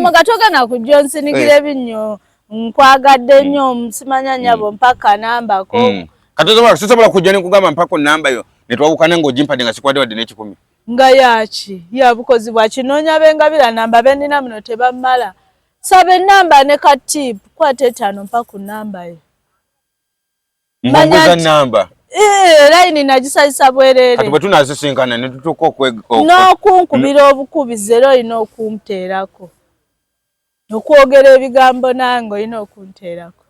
Kamoga togenda kujja onsinikira ebinnyo, nkwagadde nnyo, simanya nyabo, mpaka nambako. Kati sisobola kujja nekugamba mpako namba yo netwawukana ng'ogimpadde nga sikwadde wadde n'ekikumi. Nga yaki ya bukozi bwa kinoonya bengabira namba benina muno tebammala. Saba enamba ne ka tip, kwata etaano mpa ku namba yo. Mbanguza namba. Layini nagisazisa bwereere. Kati bwe tunasisinkana ne tutuuka n'okunkubira obukubizi era olina okunteerako. Okwogera ebigambo nange olina okunteerako.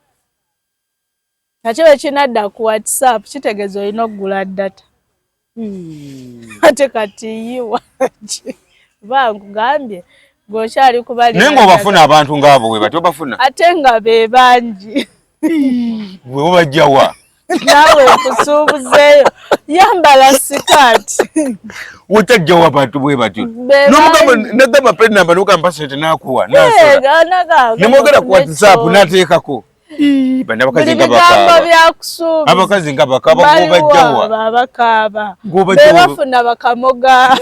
Nakyo bwe kinadda ku WhatsApp kitegeeza olina okugula data. Ate kati yiwa ba nkugambye gweokyali kubali. Naye ng'obafuna abantu ng'abo bwe batyo bafuna. Ate nga be bangi. Bwe bajjawa? Naawe nkusuubuzeeyo, yambala sikaati. Wotajjawa abantu bwe batyo? Nagamba pe namba nogamba sente nakuwa nasola. Nemwogera ku WhatsApp nateekako. Bano abakazi nga bakaaba. Abakazi nga bakaaba gobajjawa. Bakaaba. Bebafuna bakamoga.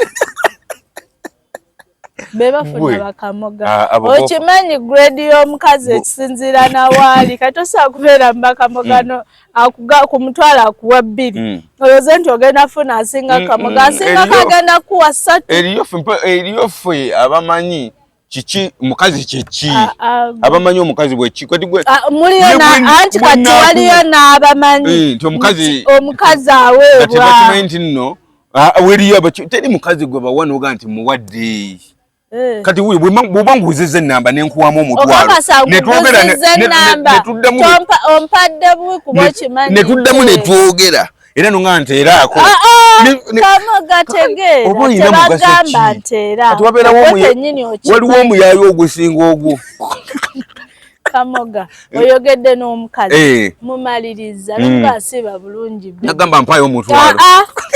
Bebafuna bakamoga. Okimanyi grade y'omukazi ekisinziira nawaali. Kati tosobola kubeera mu bakamoga no ku mutwalo akuwa 2. Olowooza nti ogenda funa asinga kamoga, asinga kagenda kuwa 3. Eriyo ffe abamanyi kiki mukazi kyeki, abamanyi omukazi bweki. Kati gwe muliyo anti kati waliyo n'abamanyi nti omukazi omukazi aweebwa. Tebakimanyi nti nno weriyo teri mukazi gwe bawa n'oga nti muwadde. Kati wuyo bw'oba nguuzizza ennamba ne nkuwamu omutwalo netwogera ompadde buwi kuba okimanyi ne tuddamu ne twogera era nonga nteeraako. Kamoga tegeera, tebagamba nteera. Kati wabeerawo waliwo omuyaayo ogusinga ogwo. Kamoga oyogedde n'omukazi mumaliriza nonga asiiba bulungi. Nagamba mpaayo omutwalo.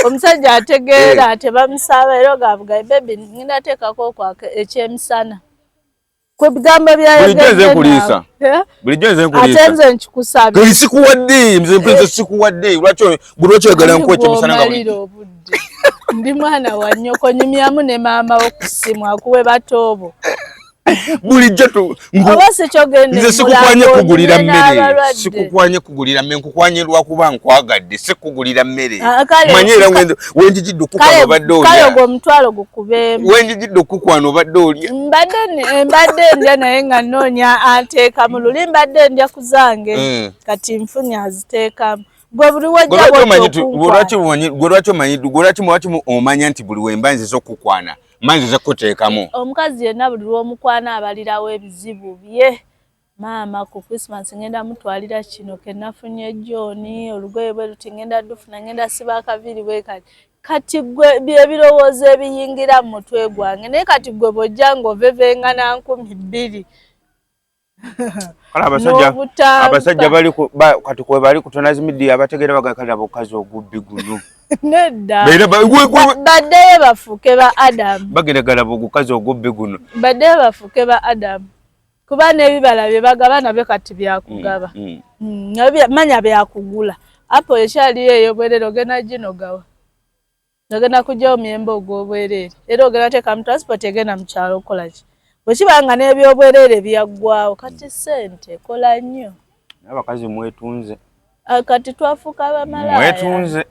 Omusajja ategeera tebamusaba era ogavuga baby ngenda teekako okwaka ekyemisana. Kwe bigambo byayogedde nkuliisa. Bulijjo nze nkuliisa. Ate nze nkikusabye. Kati sikuwadde, nze nze sikuwadde. Lwaki oyagala nkuwe ekyemisana nga bulijjo? Obudde. Ndi mwana wa nnyoko, nyumyamu ne maama wo ku ssimu akuwe batoobo. Bulijjo nze sikukwanye kugulira mmere, sikukwanye kugulira mmere, nkukwanye lwakuba nkwagadde, sikugulira mmere. Manye era wenjijidde okukwana obadde olya. Kale ogwo omutwalo gukubeemu. Wenjijidde okukwana obadde olya. Mbadde ndya naye nga nnoonya anteekamu, luli mbadde ndya ku zange, kati nfunye aziteekamu. Gwe buli wajja Lwaki omanya nti buli wemba nzize okukwana manzize kuteekamu? Omukazi yenna buli lw'omukwana abalirawo ebizibu bye. Maama ku Christmas ngenda mutwalira kino ke nafunye John, olugoye bwe luti ngenda dufuna, ngenda siba akaviiri bwe kati. Kati gwe by'ebirowoozo ebiyingira mu mutwe gwange, naye kati gwe bw'ojja ng'ovevenga na 2000. Kale abasajja bali kati kwe bali ku Tonazi Media abategeera bagala obukazi ogubbi guno. Nedda. Baddeyo bafuuke ba Adam. Bagenda galaba ogukazi ogubbi guno. Baddeyo bafuuke ba Adam. Kuba n'ebibala bye bagaba nabyo kati byakugaba. Manya byakugula. Apo ekyaliyo eyo bwerere ogenda ginogawa. Ogenda kujja omuyembe ogw'obwereere. Era ogenda teeka mu transport egenda mu kyalo okukola ki? Bwe kiba nga n'ebyobwereere byaggwawo kati ssente kola nnyo. Abakazi mwetunze. Kati twafuuka bamalaaya. Mwetunze.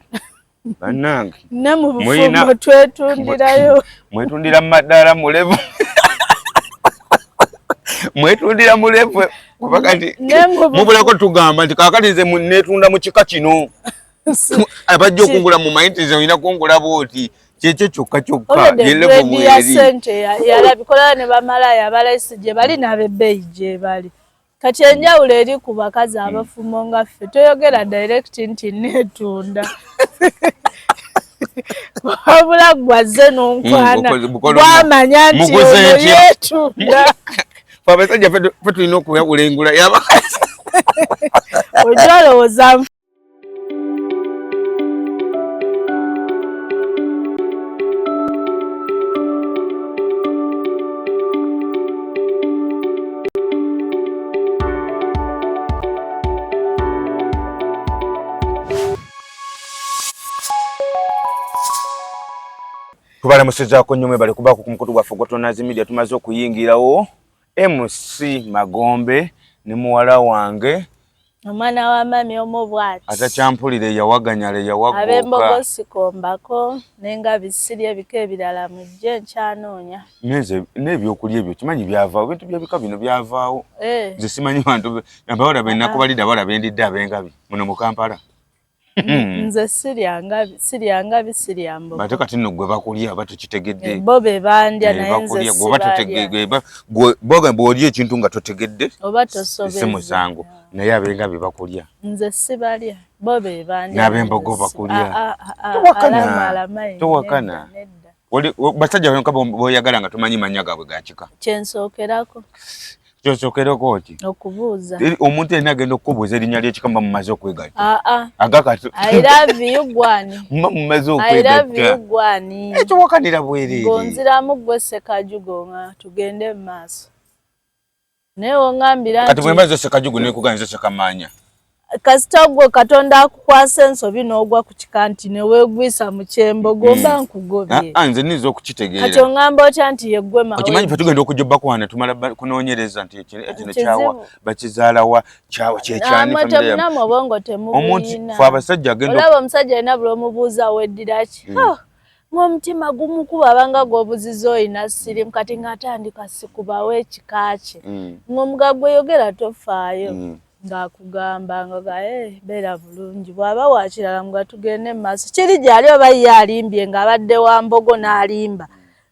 Bannange. Ne mu bufumbo twetundirayo. Mwetundira mu maddaala mulevu. Mwetundira mulevu. Kuba kati mubulako tugamba nti kaakati nze neetunda mu kika kino. Abajja okungula mu manyi nti nze olina kungula bw'oti. Kyekyo kyokka kyokka. Ya ssente yalabikola ne bamalaaya abalayisi gye bali n'ab'ebbeeyi gye bali. Kati enjawulo eri ku bakazi abafumbo nga ffe toyogera direct nti neetunda. Wabula gwazze n'onkwana gwamanya nti ono yeetunda. Abasajja ffe tulina okuyawula engula y'abakazi. Ojja olowooza Tubalamusizaako nnyo mwebale kubaako ku mukutu gwaffe ogwa Tonazi Media. Tumaze okuyingirawo MC Magombe ne muwala wange omwana wa mami omu bwati atakyampulira eyawaganyala eyawagooka ab'embogo sikombako nenga bisiri ebika ebirala mujje nkyanoonya. Nze n'ebyokulya ebyo kimanyi byavaawo, ebintu by'ebika bino byavaawo. Eh. Nze simanyi bantu abawala be nakubalidde, abawala bendidde ab'engabi muno mu Kampala. Nze sirya ngabi, sirya ngabi, sirya mbogo. Ate kati nno gwe bakulya oba tokitegedde. Eh, bo be bandya Eh, naye nze bakulya gwe oba sibalya. totegedde, gwe bw'olya ekintu nga totegedde Oba si tosobezza. musango, naye ab'engabi bakulya. Nze sibalya, bo be bandya. N'ab'embogo Nze si- bakulya. Ah, ah, ah, Towakana. alama, alama, Towakana. nedda, nedda. Basajja bonka boyagala nga tomanyi mannya gaabwe ga kika. Kyensookerako. Kyosookerako ki? Okubuuza. Omuntu yenna agenda okukubuuza erinnya ly'ekika muba mumaze okwegatta. Ah, ah. Agakati. I love you gwani. Muba mumaze I love you okwegatta. gwani. Ekyo wakanira bwereere. Ng'onziramu gwe Sekajugo nga tugende mu maaso. Naye wongambira Kati bwe nti mba nze Sekajugo ne nkugamba nze Sekamaanya. Kasita gwe Katonda akukwasa ensobi n'ogwa ku kika nti ne weegwisa mu kyembogo mba nkugobye. Ah, ah, nze nninza okukitegeera. Kati ongamba otya nti ye ggwe Mawe? Okimanyi ffe tugenda okujja obbakwana tumala kunoonyereza nti kino Kizibu. kyawa, bakizaala wa, kyawa, kye kyani, Namwe family yammwe. temunamwe obwongo Omuntu, temubuyina. ffe abasajja agenda Olaba omusajja alina buli omubuuza weddira ki? Oh, ng'omutima gumukuba abanga gw'obuziza oyina sirimu kati ng'atandika sikubawo ekika kye. Ng'omuga gweyogera tofaayo. Ng'akugamba nga ga, beera bulungi. Bw'aba wa kirala nga tugende mu maaso. Kiri gy'ali oba ye alimbye ng'abadde wa mbogo n'alimba.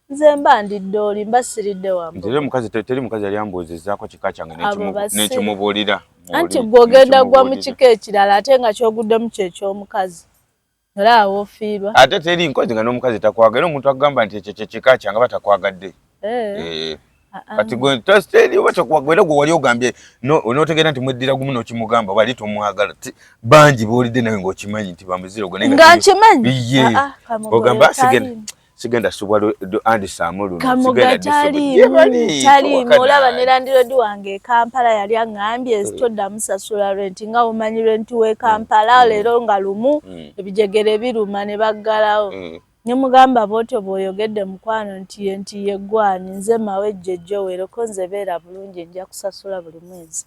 Nze mba ndidde oli, mba siridde wa mbogo. Nze era omukazi teri mukazi yali ambuuzizzaako kika kyange Abo basiru. n'ekimubuulira. Anti gwe ogenda gwa mu kika ekirala ate nga ky'oguddemu kye ky'omukazi. Era awo ofiirwa. Ate teri nkozi nga n'omukazi takwagala, omuntu akugamba nti ekyo kye kika kyange aba takwagadde. Kati gwe teri oba kyakwagala, era gwe wali ogambye, n'otegeera nti mweddira gumu n'okimugamba, wali tomwagala. Bangi b'olidde nawe ng'okimanyi nti ba muziro gwo, naye nga Nga nkimanyi? Ye. Ah, ah, Kamugoyo Ogamba, taliimu. sigenda subwa Andy Samu luno, Kamuga sigenda disubwa. taliimu, Ye bali, taliimu. towakana. Olaba ne landiroodi wange e Kampala yali aŋŋambye toddamu sasula renti, nga omanyi renti w'e Kampala, leero nga lumu, ebijegere biruma ne baggalawo. Ne mugamba bw'otyo bw'oyogedde mukwano nti ye, nti ye gwani, nze Mawe Jjejjo wereko, nze beera bulungi, nja kusasula buli mwezi.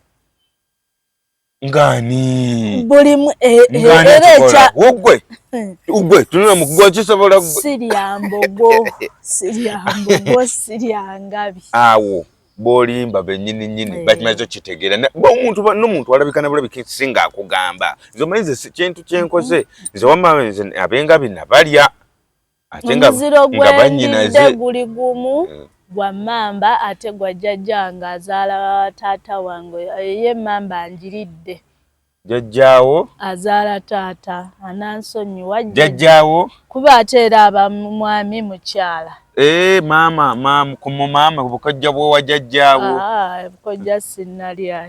Ngani? Buli Ngani era akikola? ekya- Wogwe. Ugwe, tunula mu gwe kisobola gwe. Sirya mbogo, sirya mbogo, sirya ngabi. Awo b'olimba bennyini nnyini, bakimaze okitegeera. Omuntu n'omuntu alabika na bulabika singa akugamba. Nze omanyi nze si kintu kye nkoze. Nze wamma nze ab'engabi nabalya. Ate Omuziro nga bannyinaze. gwendidde guli gumu gwa mmamba ate gwa jjajjange azaala taata wange. Ye emmamba ngiridde. Jjajjaawo? Azaala taata, anansonyiwa. Jjajjaawo? Kuba ate era aba mwami mukyala. Maama, maama, ku mu maama, bukojja bw'owa jjajjaawo. Ah, bukojja sinnalya.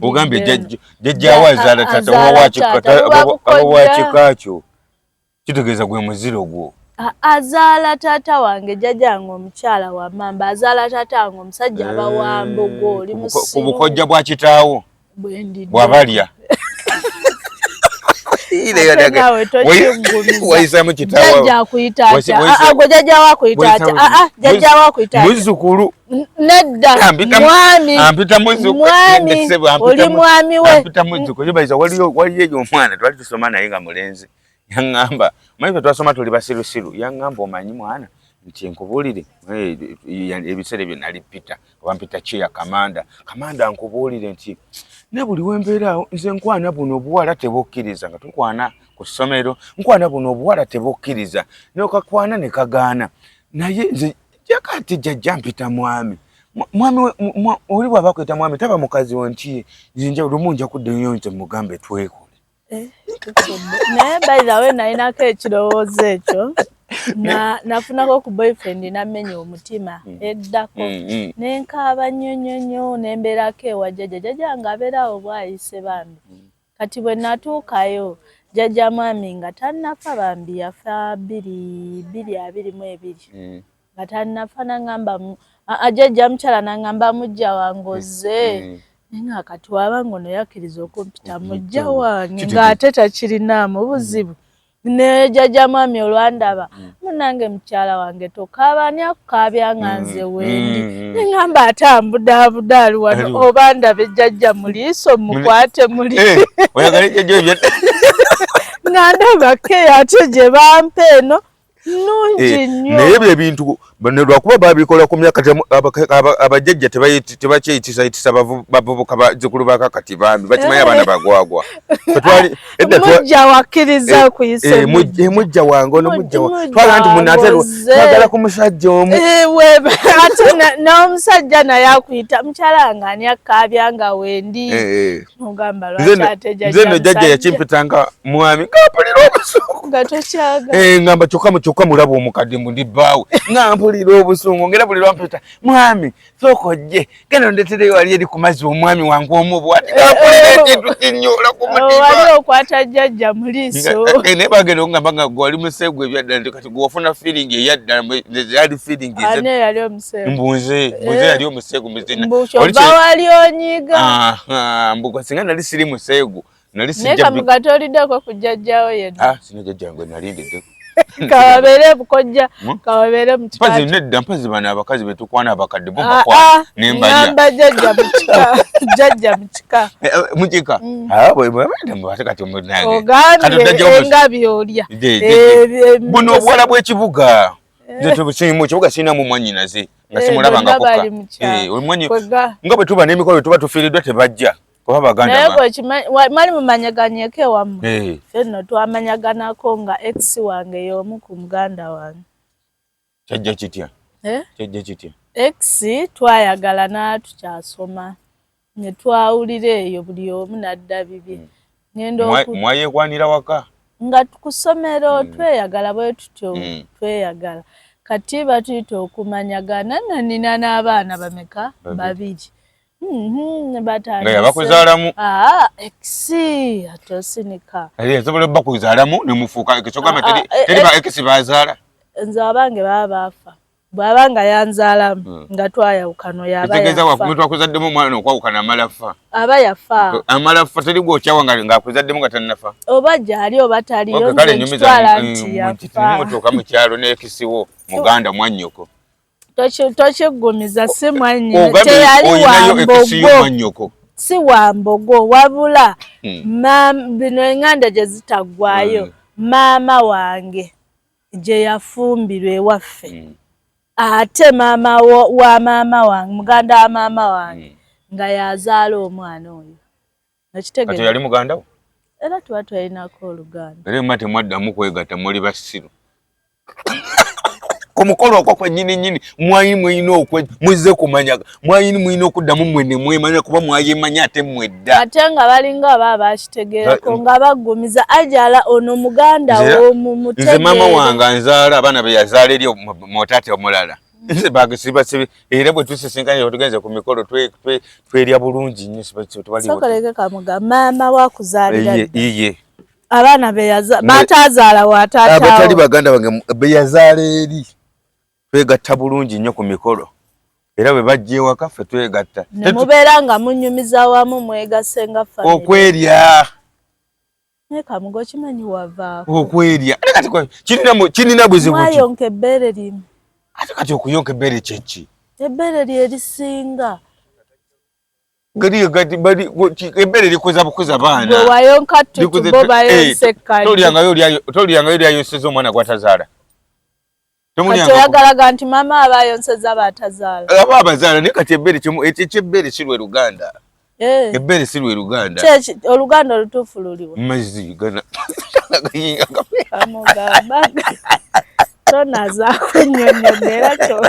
Ogambye Ndidde jjajjaawo azaala taata, Azaala oba wa kika, taata, buba oba wa bukojja. kika kyo. Kitegeeza gwe muziro gwo. Azaala taata wange, jjajjange omukyala wa mmamba, azaala taata wange omusajja aba wa mbogo, oli musiru. Ku bukojja bwa kitaawo. Bwe ndidde. Bw'abalya. Ate naawe tokiggumiza. Wayisaamu kitaawo. Jjajja akuyita atya? Ah, ah, gwe jjajja wo akuyita atya? Ah, ah, jjajja wo akuyita atya? Muzzukulu. Nedda. Mwami. Ampita muzzukulu. Mwami. Nedda ssebo, Oli mwami we. Ampita muzzukulu. Yobayiza, waliyo eyo omwana, twali tusoma naye nga mulenzi. Yaŋŋamba, omanyi ffe twasoma tuli basirusiru. Yaŋŋamba, omanyi mwana, nti nkubuulire, ebiseera ebyo nali Peter, oba mpita Chair Kamanda. Kamanda nkubuulire nti, ne buli we mbeera awo, nze nkwana buno obuwala tebukkiriza, nga tukwana ku ssomero, nkwana buno obuwala tebukkiriza, n'okakwana ne kagaana. Naye nze jakati jjajja mpita mwami. Mwami we, oli bw'aba akwita mwami, taba mukazi we nti, nze lumu nja kuddayo nze mugambe twekole. Naye by the way nalinako ekirowoozo ekyo. Nafunako ku boyfriend n'ammenya omutima eddako. Ne nkaaba nnyo nnyo nnyo, ne mbeerako ewa jjajja. Jjajja nga abeera awo bw'ayise bambi. Kati bwe natuukayo, jjajja mwami nga tannafa bambi, yafa bbiri, bbiri abiri mu ebiri. Nga tannafa n'aŋŋamba jjajja mukyala n'aŋŋamba mujja wange ozze. Naye nga kati waba ng'ono yakkiriza okumpita mujja wange, ng'ate takirinaamu buzibu. Ne jjajja mwami olwandaba, "Munange mukyala wange tokaaba, ani akukaabya nga nze wendi?" Neŋŋamba, ate ambudaabuda ali wano, oba ndabe jjajja mu liiso mukwate muli. Eh, oyagala jjajja ebyo. Nga ndaba keya ate gye bampa eno nnungi eh, nnyo. Naye ebyo ebintu lwakuba babikola ku myaka, abajjajja tebakyeyitisa bavubuka bazzukulu bakakati bambi bakimanyi abaana eh. bagwagwa. Mujja wakkiriza eh, kuyisa mujja wange ono mujja twagala nti munate twagala ku musajja omu. Ate n'omusajja naye akuyita mukyala wange, ani akkaabya nga wendi? Ogamba lwaki ate Nze no jjajja yakimpitanga mwami nga mpulira obusungu. Nga tokyagala. Ngamba kyokka kyokka mulaba omukadde mbu ndi bbaawe, nga mpulira obusungu ngera buli lwampita mwami, sooka ojje genda ondetereyo wali eri ku mazzi omwami wange omu bwati, nga mpulira ekintu kinyoola ku mutima. Wali okwata jjajja mu liiso. Naye bagenda okugamba nga gwe wali museegu ebyaddala nti kati gwe wafuna feeling eyaddala, yali feeling. Ani yali omuseegu? Mbunze mbunze yali omuseegu muzina. Mbu kyova wali onyiga. Mbu singa nali siri museegu nali Naye sijja Kamuga toliddeko ku jjajjawo yenna? Ah, sina jjajja wange nalindidde. Kababeere bukojja, Hmm? kababeere mu kika. Mpazi nedda, mpazi bano abakazi betukwana abakadde bo Ah, bakwana ah, nembalya. Ngamba jjajja mu kika, jjajja mu kika. Eh, eh, mukika. Ah, bwe bwe bwe ate kati munange Ogambye engabi olya. Buno obuwala bw'ekibuga, nze mu kibuga sirinamu mwannyinaze nga simulabangako. Bonna bali mu kyalo. Omwanyi Kwega. Nga bwe tuba n'emikolo tuba tufiiriddwa tebajja kuba baganda Naye gwe mwali mumanyaganyeko ewammwe? Eh. Ffe nno twamanyaganako nga ex wange y'omu ku muganda wange. Kyajja kitya? Eh? Kyajja kitya? Ex twayagalana tukyasoma, ne twawulira eyo buli omu n'adda bibye. Ngenda Mwayekwanira waka? Nga ku ssomero tweyagala bwe tutyo. Tweyagala, kati batuyita okumanyagana, nina n'abaana bameka? Babiri. Babiri. Batandise. Nga yabakuzaalamu? Ah, ex ate osinika. Esobola obbakuzaalamu nemufuuka ekyogamba Ah, ah, teri ba ex bazaala. Nze abange baba baafa, bw'aba nga yanzaalamu nga twayawukana oyo aba Ekitegeeza yafa. Omuntu akuzaddemu omwana okwawukana amala fa. Aba yafa. Amala fa, teri gwokyawa ng'akuzaddemu nga tannafa. Oba gyali oba taliyo, Okay, kale nze nyumiza nkitwala nti yafa. Mutuuka mu kyalo n'ex wo muganda mwannyoko. Tokiggumiza, si mwannyina. Ogambye Teyali oyinayo ex yo wa mbogo. Mwannyoko. Si wa mbogo, wabula bino eŋŋanda gye zitaggwayo. Maama wange gye yafumbirwa ewaffe, ate maama wa maama wange, muganda wa maama wange, nga yazaala omwana oyo. Kati Okitegeera? yali muganda wo? Era tuba twalinako oluganda. Era mma temwaddamu kwegatta, muli basiru. Ku mukolo okwo kwennyini nnyini mwali mulina okwe muzze kumanya, mwali mulina okuddamu mmwe ne mwemanya kuba mwayemanya ate mmwe dda. Ate nga balinga aba bakitegeerako nga baggumiza ajala ono muganda womu. Nze maama wange anzaala abaana be yazaala eri mu taata omulala, nze bagisiba sibi, era bwe tusisinkanye tugenze ku mikolo twerya bulungi nnyo, tewaliwo. Sokoleke Kamuga, maama wakuzaalira Iye iye. Abaana batazaala wa Abatali taataawo. Baganda bange be yazaala eri twegatta bulungi nnyo ku mikolo, era bwe bajja ewaka ffe twegatta. Ne mubeera nga munyumiza wamu, mwegase nga family. Okwerya. Naye Kamuga okimanyi wavaako. Okwerya ate kati kinina buzibu ki? Mwayonka ebbeere limu. Ate kati okuyonka ebbeere kyeki? Ebbeere lye lisinga. Ebbeere likuza bukuza baana. Gwe wayonka tutu, bo bayonse kali. Tolyangayo lyayonseza omwana gwatazaala. Kati oyagalaga nti maama aba ayonseza batazaala? Aba abazaala, naye kati ebbeere ekyebbeere si lwe luganda. Ebbeere si lwe luganda. Oluganda olutuufu luliwa? Mazzi gana. Kamugamba tonazaako ennyonyoga era kyo.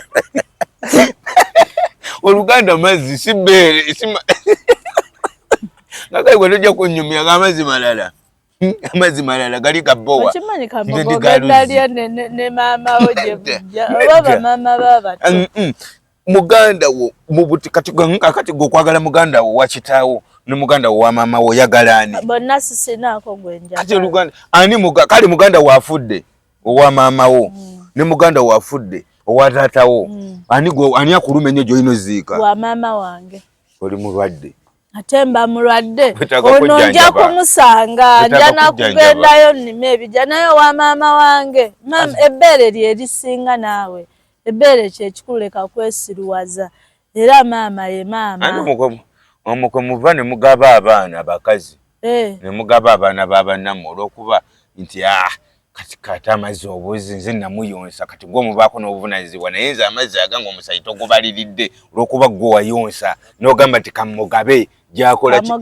Oluganda mazzi, si bbeere. Nga kale gwe tojja kunnyumya nga amazzi malala, amazzi malala gali gabowa. Okimanyi Kamuga ogenda lya ne maama wo gye bujja oba bamaama b'abato. Muganda wo mubuti kati kati gwe okwagala muganda wo wa kitaawo ne muganda wo wa maama wo, oyagala ani? Bonna sisinaako gwe Kati njagala. Oluganda ani kale muganda wo afudde owa maama wo ne muganda wo afudde owa taata wo, ani gwe ani akuluma ennyo gy'olina oziika? Wa maama wange. Oli mulwadde. Ate mba mulwadde ono nja kumusanga, nja nakugendayo nnime ebijja naye owa maama wange. Maama ebbeere lye lisinga naawe, ebbeere kyekikulu, leka kwesiruwaza. Era maama ye maama. Omwo kwe muva ne mugaba abaana abakazi, eh. Ne mugaba abaana ba bannammwe olw'okuba nti ah kati kati amazzi obuzi nze namuyonsa, kati gwe omubaako n'obuvunanyizibwa, naye nze amazzi agange omusayi togubaliridde olw'okuba gwe wayonsa n'ogamba nti kamugabe gyakola ki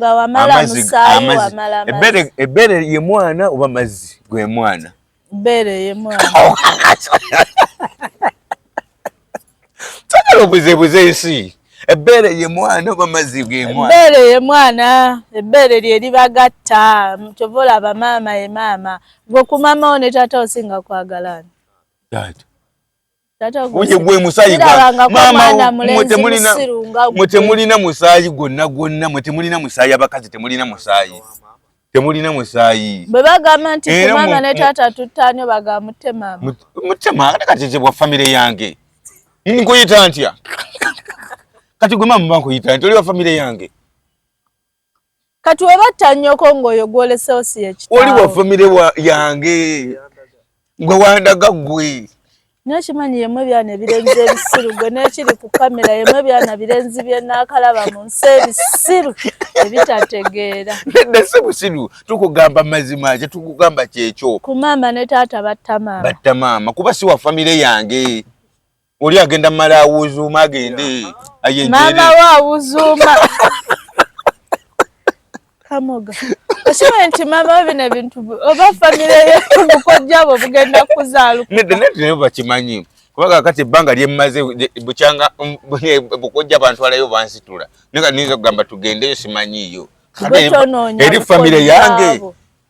ebbeere ye mwana oba mazzi gwe mwana? Bbeere ye mwana. Sagala obuzebuze ensi. Ebbeere ye mwana oba mazzi ge mwana? Ebbeere ye mwana, ebbeere lye libagatta. Kyova olaba maama ye maama. Gwe ku maama wo ne taata osinga kwagala ani? Taata. Oye gwe musaayi gwa maama mwe temulina musaayi gwonna gwonna, mwe temulina musaayi, abakazi temulina musaayi. Temulina musaayi. Bwe bagamba nti ku maama ne taata tuttaanyo, bagamba mutte maama. Mutte maama, ate kati bwa famire yange. Nkuyita ntya? Kati gwe maama nkuyita nti oli wa famire yange. Kati we batta nnyoko ng'oyo gw'olesewo si ye kitaawo. Oli wa famire yange. Gwe wandaga ggwe. Naye kimanyi yemu ebyana ebirenzi ebisiru, gwe n'ekiri ku kamera yemu ebyana birenzi bye naakalaba mu nsi ebisiru ebitategeera. Nedda si busiru, tukugamba mazima, kye tukugamba kyekyo. Ku maama ne taata batta maama. Batta maama kuba si wa famire yange. Oli agenda mala awuzuuma agende ayenjere. Maama we awuzuuma. Kamoga. Okimanyi nti maama we bino ebintu oba famire ye bukojja bwe bugenda kuzaalukuka. Nedda nedda naye bakimanyi. Kubanga kati ebbanga lye mmaze bukyanga bukojja bantwalayo bansitula. Naye nga niyinza okugamba tugendeyo simanyiiyo. Eri famire yange.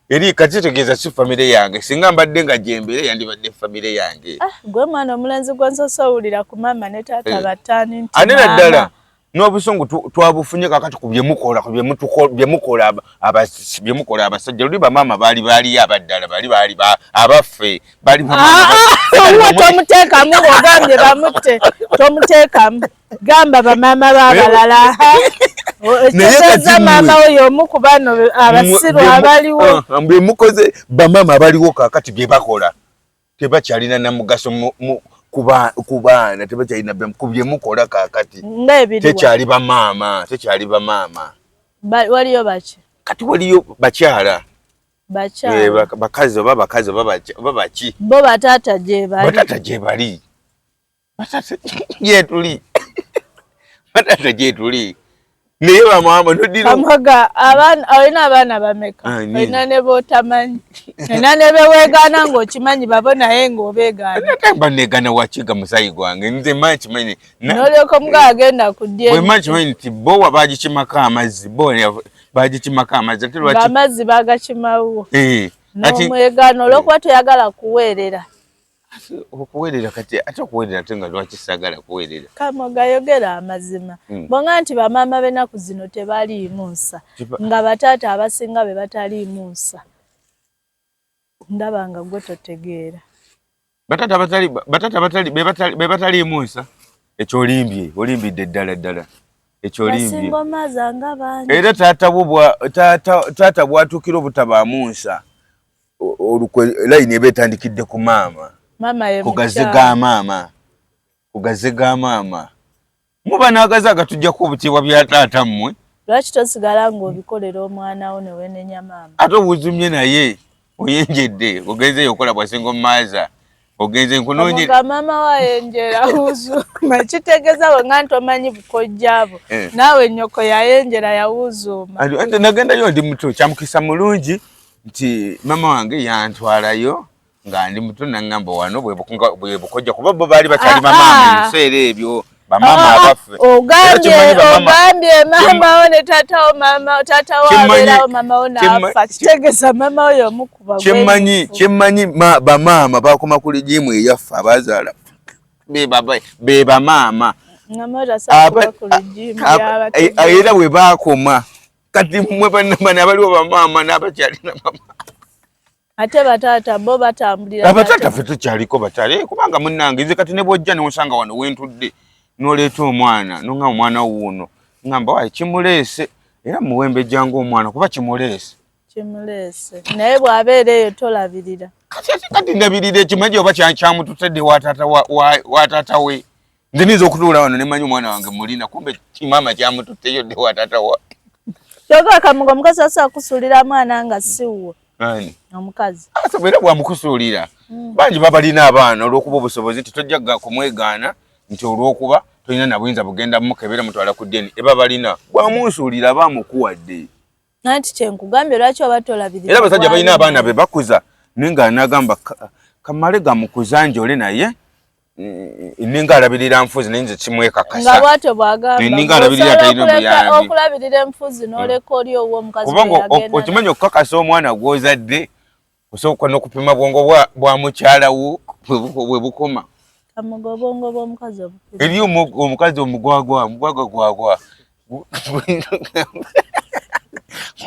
Eri kati kitegeeza si famire yange. Singa mbadde nga gyembeera yandibadde famire yange. Ah, gwe mwana omulenzi gwe nsoose owulira ku maama ne taata eh. battaani nti ate naddala n'obusungu twabufunye kakati ku byemukola ku byemukola byemukola abasajja. Luli bamaama baali baaliyo abaddala bali baali abaffe bali bamaama. Ah, ah, tomuteekamu ogambye bamutte, tomuteekamu, gamba bamaama b'abalala. Ekitegeeza maama we y'omu ku bano abasiru abaliwo. Ah, byemukoze bamaama abaliwo kakati bye bakola tebakyalina na mugaso ku baana, tebakyalina ku byemukola kakati tekyali bamaama, tekyali bamaama. Waliyo baki? Kati waliyo bakyala. Bakyala. Eh, bakazi oba bakazi oba baki? Bo bataata gyebali. Bataata gyebali. Bataata gyetuli. Bataata gyetuli. Naye bamaama nodira. Kamoga abaana olina abaana bameka? Olina ne b'otamanyi. Olina ne beweegaana ng'okimanyi babo naye ng'obeegaana. Nagamba neegaana wakiga musayi gwange nze mmanyi kimanyi. N'olyoka omuga agenda ku DNA. Bwe mmanyi kimanyi nti bowa baagikimako amazzi, bowa baagikimako amazzi. Ate lwaki? Amazzi baagakimawo. Eh. N'omwegaana olw'okuba toyagala kuweerera. Okuweerera kati ate okuweerera ate nga lwaki saagala kuweerera? Kamoga yogera amazima. Hmm. Bw'onga nti bamaama b'ennaku zino tebaliimu nsa, nga bataata abasinga be bataliimu nsa. Ndaba nga gwe totegeera. Bataata batali bataata batali be bataliimu nsa. Ekyo olimbye, olimbidde ddala ddala. Ekyo olimbye. Era taata wo taata bw'atuukira obutabaamu nsa. Olukwe layini eba etandikidde ku maama, ku gaze ga maama, ku gaze ga maama. Muba n'agaze agatujjako obutiibwa bya taata mmwe. Lwaki tosigala ng'obikolera omwana wo ne weenenya maama? Ate owuzumye naye oyenjedde ogenzeeyo okola bwa single mother ogenze nkunoonye. Maama wo ayenjera wuzuuma kitegeeza bwe nti omanyi bukojja bwo eh. Naawe nnyoko yayenjera yawuzuuma. Nagendayo ndi muto kyamukisa mulungi nti maama wange yantwalayo nga ndi muto nangamba wano bwe bukojja kuba bo baali bakyali bamaama ebiseera ebyo bamaama abaffe. Ogambye maama wo ne taata wo, maama taata wo abeerawo maama wo n'afa kitegeeza maama wo y'omu ku bagwe. Kyemmanyi bamaama bakoma ku ligiimu eyaffe abazaala be bamaama era bwe baakoma kati mmwe bannamani abaliwo bamaama n'abakyalina mama. Ate bataata bo batambulira. Abataata ffe tukyaliko bakyali eh, kubanga munnange nze kati ne bw'ojja n'osanga wano wentudde n'oleeta omwana n'oŋŋamba omwana wuuno ŋŋamba wayi kimuleese. Era muwembejja ng'omwana kuba kimuleese. Kimuleese. Naye bw'abeera eyo tolabirira. Kati ate kati ndabirira ekimanyi oba kyamututedde wa taata wa taata we. Nze niyinza okutuula wano ne manya omwana wange mulina kumbe kimaama kyamututteyo dde wa taata wa. Kyokka Kamuga omukazi asobola kukusuulira mwana nga si wuwo. Ani? Omukazi. Asobola era bwamukusuulira. Bangi babalina abaana olw'okuba obusobozi nti tojja kumwegaana nti olw'okuba tolina na buyinza bugenda mukebera mutwala ku DNA eba balina bwamunsuulira aba amukuwadde. Anti kye nkugambye lwaki oba tolabirira. Era abasajja balina abaana be bakuza naye nga anagamba kamale gamukuza njole naye ninga alabirira nfuzi naye nze kimwekakasa nga bwatyo bwagamba ninga alabirira talina buyambi okulabirira enfuzi n'oleka oli owwo omukazi kubanga okimanyi okukakasa omwana gw'ozadde osooka n'okupima bwongo bwa mukyala wo bwe bukoma. Kamuga obwongo bw'omukazi obupima. Eri omukazi omugwagwa, omugwagwa gwagwa.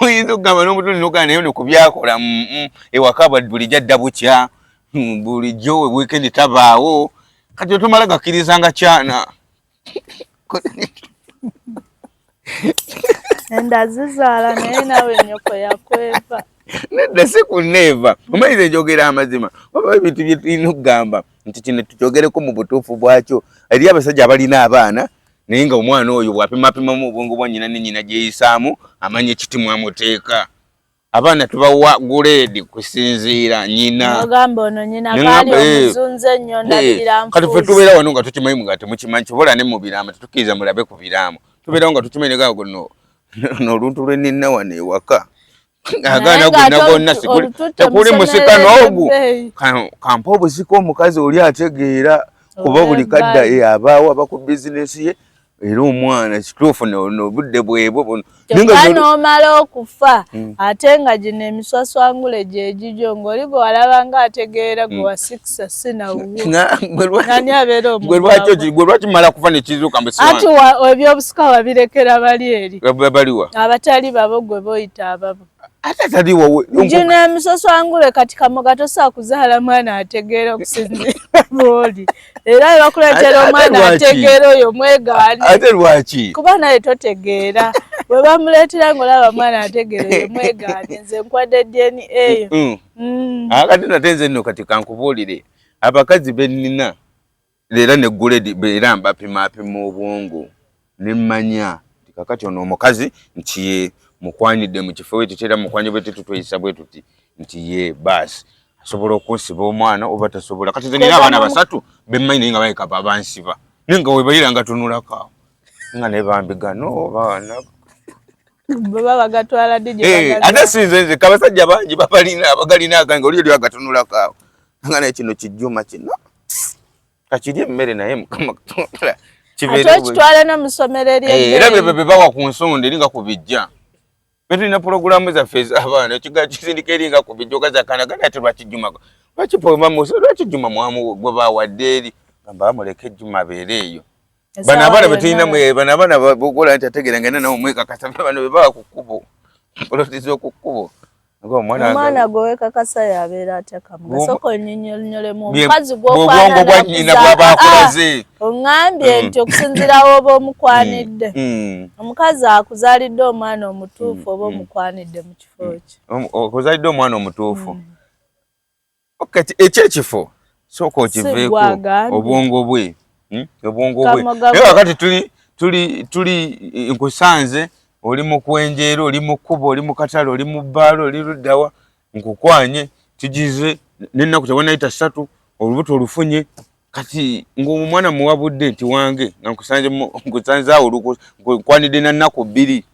Muyinza okugamba n'omutundu n'ogamba naye ono ku byakola ewaka bulijjo adda bukya, bulijjo wiikendi tabaawo, kati otomala gakkirizanga kyana. Enda zizaala naye nawe nnyoko yakweva. Nedda si kuneeva, omanyi nze njogera amazima, wabaawo ebintu bye tulina okugamba nti kino tukyogereko mu butuufu bwakyo. Eriyo abasajja abalina abaana naye nga omwana oyo bw'apimapimamu obwongo bwa nnyina ne nnyina gyeyisaamu amanya ekiti mwamuteeka. Abaana tubawa guleedi kusinziira nnyina. Ogamba ono nnyina kaali omuzunze nnyo ndabirira nfuuzi. Kati ffe tubeera wano nga tukimanyi nga temukimanyi kyobola ne mu biraamo tetukkiriza mulabe ku biraamo. Tubeerawo nga tukimanyi ne guno n'oluntu lwe nina wano ewaka. Agaana gonna gonna tekuli musika n'ogu kampa obusika omukazi oli ategeera kuba buli kadda abaawo aba ku bizinesi ye era omwana kituufu nobudde bwebwo buno kyokka n'omala okufa ate nga gino emiswaswangule gyegigyo ng'oli gwe walaba nga ategeera gwe wasikisa sinawuwo abeera omugwe lwaki mala kufa nekizuuka mbu ati ebyobusika wabirekera bali eri baliwa abatali babo gwe boyita ababo ate atali wowe gino emiswaswangule kati Kamoga tosobola kuzaala mwana ategeera okusinziira bw'oli era bakuleetera omwana ategeera oyo mwegaane. Ate lwaki? Kuba naye totegeera. Bwe bamuleetera ng'olaba mwana ategeera oyo mwegaane nze nkwadde DNA eyo. Akati nate nze nno kati kankubuulire abakazi be nnina leero ne guledi era mbapimaapima obwongo ne mmanya nti kakati ono omukazi nti ye mukwanidde mu kifo ekyo era mukwanye bwe tutweyisa bwe tuti nti ye baasi asobola okunsiba omwana oba tasobola. Kati nze nina abaana basatu bemmanyi naye nga baleka babansiba naye nga webayira nga tunulako awo nga naye bambi gano baana baba bagatwala ddi gye ate si nze nzekka abasajja bangi babalina abagalina agange oli oli agatunulako awo nga naye kino kijjuma kino kakiri emmere naye mukama ate okitwala ne mu ssomero ery'ebbeeyi era bye bawa ku nsonda eri nga ku bijja Ffe tulina pulogulaamu zaffe ez'abaana ekiga kisindika eri nga ku bijja okazi akaana gani ate lwaki Juma lwaki lwaki Juma mwamu gwe bawadde eri gamba bamuleke Juma abeere eyo bano abaana betulina bano abaana bogola nti ategeera ngenda nawe omwekakasa bano be bawa ku kkubo poloti z'oku kkubo omwana gwe wekakasa yabeera atya Kamuga sooka onnyinyonnyolemu omukazi gw'obwongo bwa nnyina bw'aba akulaze oŋŋambye nti okusinziira w'oba omukwanidde omukazi akuzaalidde omwana omutuufu oba omukwanidde mu kifo kye okuzaalidde omwana omutuufu ekyo ekifo sooka okiveeko obwongo bwe obwongo bwe naye kakati tuli tuli tuli nkusanze oli mu kwenjeera oli mu kkubo oli mu katale oli mu bbaala oli luddawa nkukwanye kigize n'ennaku tewanayita ssatu olubuto olufunye kati ng'omwana muwabudde nti wange nga nkusanze awo nkwanidde na nnaku bbiri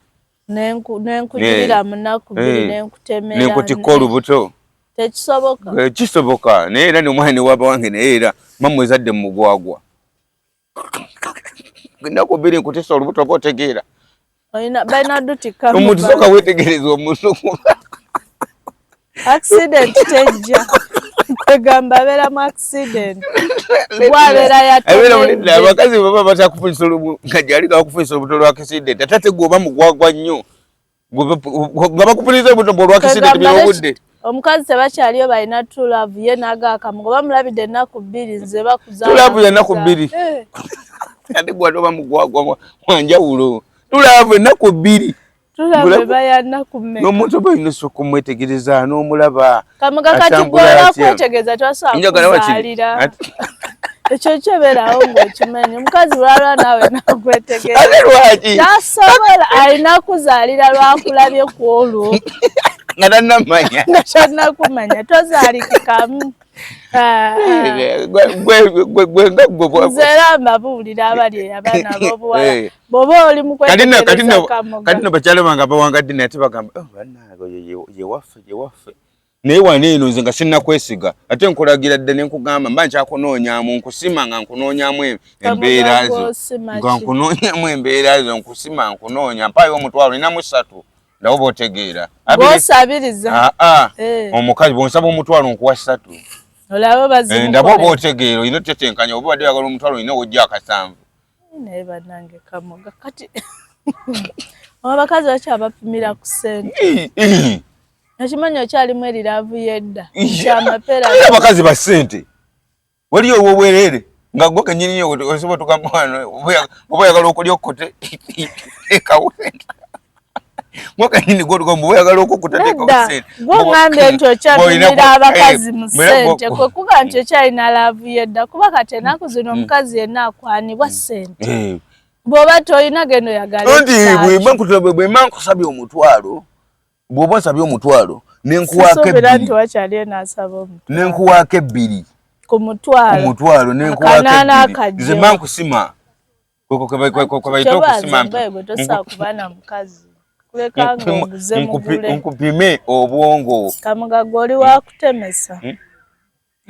nenkujulira mu nnaku bbiri nenkutemera nenkutikka olubuto tekisoboka kisoboka naye era nomwana newaba wange naye era mamwe ezadde mu mugwagwa ennaku bbiri nkutisa olubuto oba otegeera omuntu soka wetegereza omuntu accident tejja kwegamba abeera mu accident gwabeera yatomedde abakazi baba batakufunyisa olubuto nga gyali gakufunyisa olubuto lwa accident ate ate gwe oba mugwagwa nnyo nga bakufunyisa olubuto mbu olwa accident byobudde omukazi tebakyaliyo balina true love ye nagaakamu nga bamulabidde ennaku bbiri nze bakuza true love ya nnaku bbiri ate gwe ate oba mugwagwa wanjawulo true love ennaku bbiri. Tulabe bayana kumeka. N'omuntu oba olina osooka omwetegereza n'omulaba. Kamuga kati gw'olina kwetegereza tosobola kuzaalira. Ekyo kyebeerawo ng'okimanyi. Omukazi lwalwa naawe nakwetegereza. Ate lwaki? Tasobola, alina kuzaalira lwakulabye ku olwo. Nga tannamanya. Nga tannakumanya, tozaalikikamu. Ah, ah. Nze era mbabuulira abali abaana ab'obuwala eh. bw'oba oli mu kwetegereza Kamoga. Kati no bakyala bange abawangadde naye ate bagamba oh, bannange yewaffe yewaffe naye wano eno nze nga sinnakwesiga ate nkulagira dda ne nkugamba mba nkyakunoonyamu nkusima nga nkunoonyamu embeera zo nga nkunoonyamu embeera zo nkusima nkunoonya mpaayo omutwalo ninamu ssatu ndaba oba otegeera bwosabiriza ah, ah. eh. omukazi bwonsaba omutwalo nkuwa ssatu eh, ndaba oba otegeera olina otetenkanya oba obadde oyagala omutwalo olina wojja akasanvu naye banange kamoga kati abakazi bakyabapimira ku sente okimanyi okyalimu eriraavu yedda kyamapeera abakazi ba sente waliyo owobwerere nga gwe kenyini osobola tugamba wano oba oyagala okulya okkote tekawo gwe kenyini gwotugamba oba oyagala okukuta tekawo sente gwe ongambye nti okyapimira abakazi mu sente kwe kuga nti okyalina laavu yedda kuba kati enaku zino mm. omukazi yenna akwanibwa mm. sente eh. bw'oba tolina genda oyagala nti bwemba nkusabye omutwalo bw'oba onsabye omutwalo nenkuwaako ebbiri nenkuwaako ebbiri ku mutwalo nenkuwaako ebbiri nze mba nkusima kwebayita okusima nkupime obwongo kamuga gwe oli wakutemesa hmm?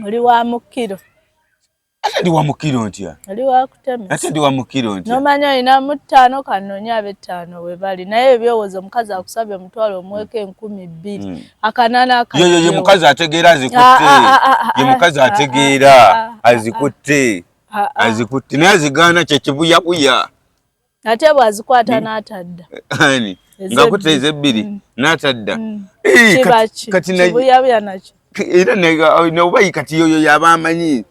oli wa mukiro Ate ndi wa mukiro ntya? Oli wa kutemesa. Ate ndi wa mukiro ntya? N'omanya olina mu ttaano kannoonye ab'ettaano we bali naye ebyowoza omukazi akusabye omutwalo omuweeko 2000 hmm. akanaana akayo. Ye mukazi ategeera azikutte. Ah, ah, ah, ye mukazi ategeera azikutte. Azikutte naye azigaana kye kibuyabuya. Ate bw'azikwata hmm. n'atadda. Ani? Ng'akutte ezebbiri hmm. n'atadda. Kiba ki? Kibuyabuya nakyo. Era oba kati yoyo yaba amanyi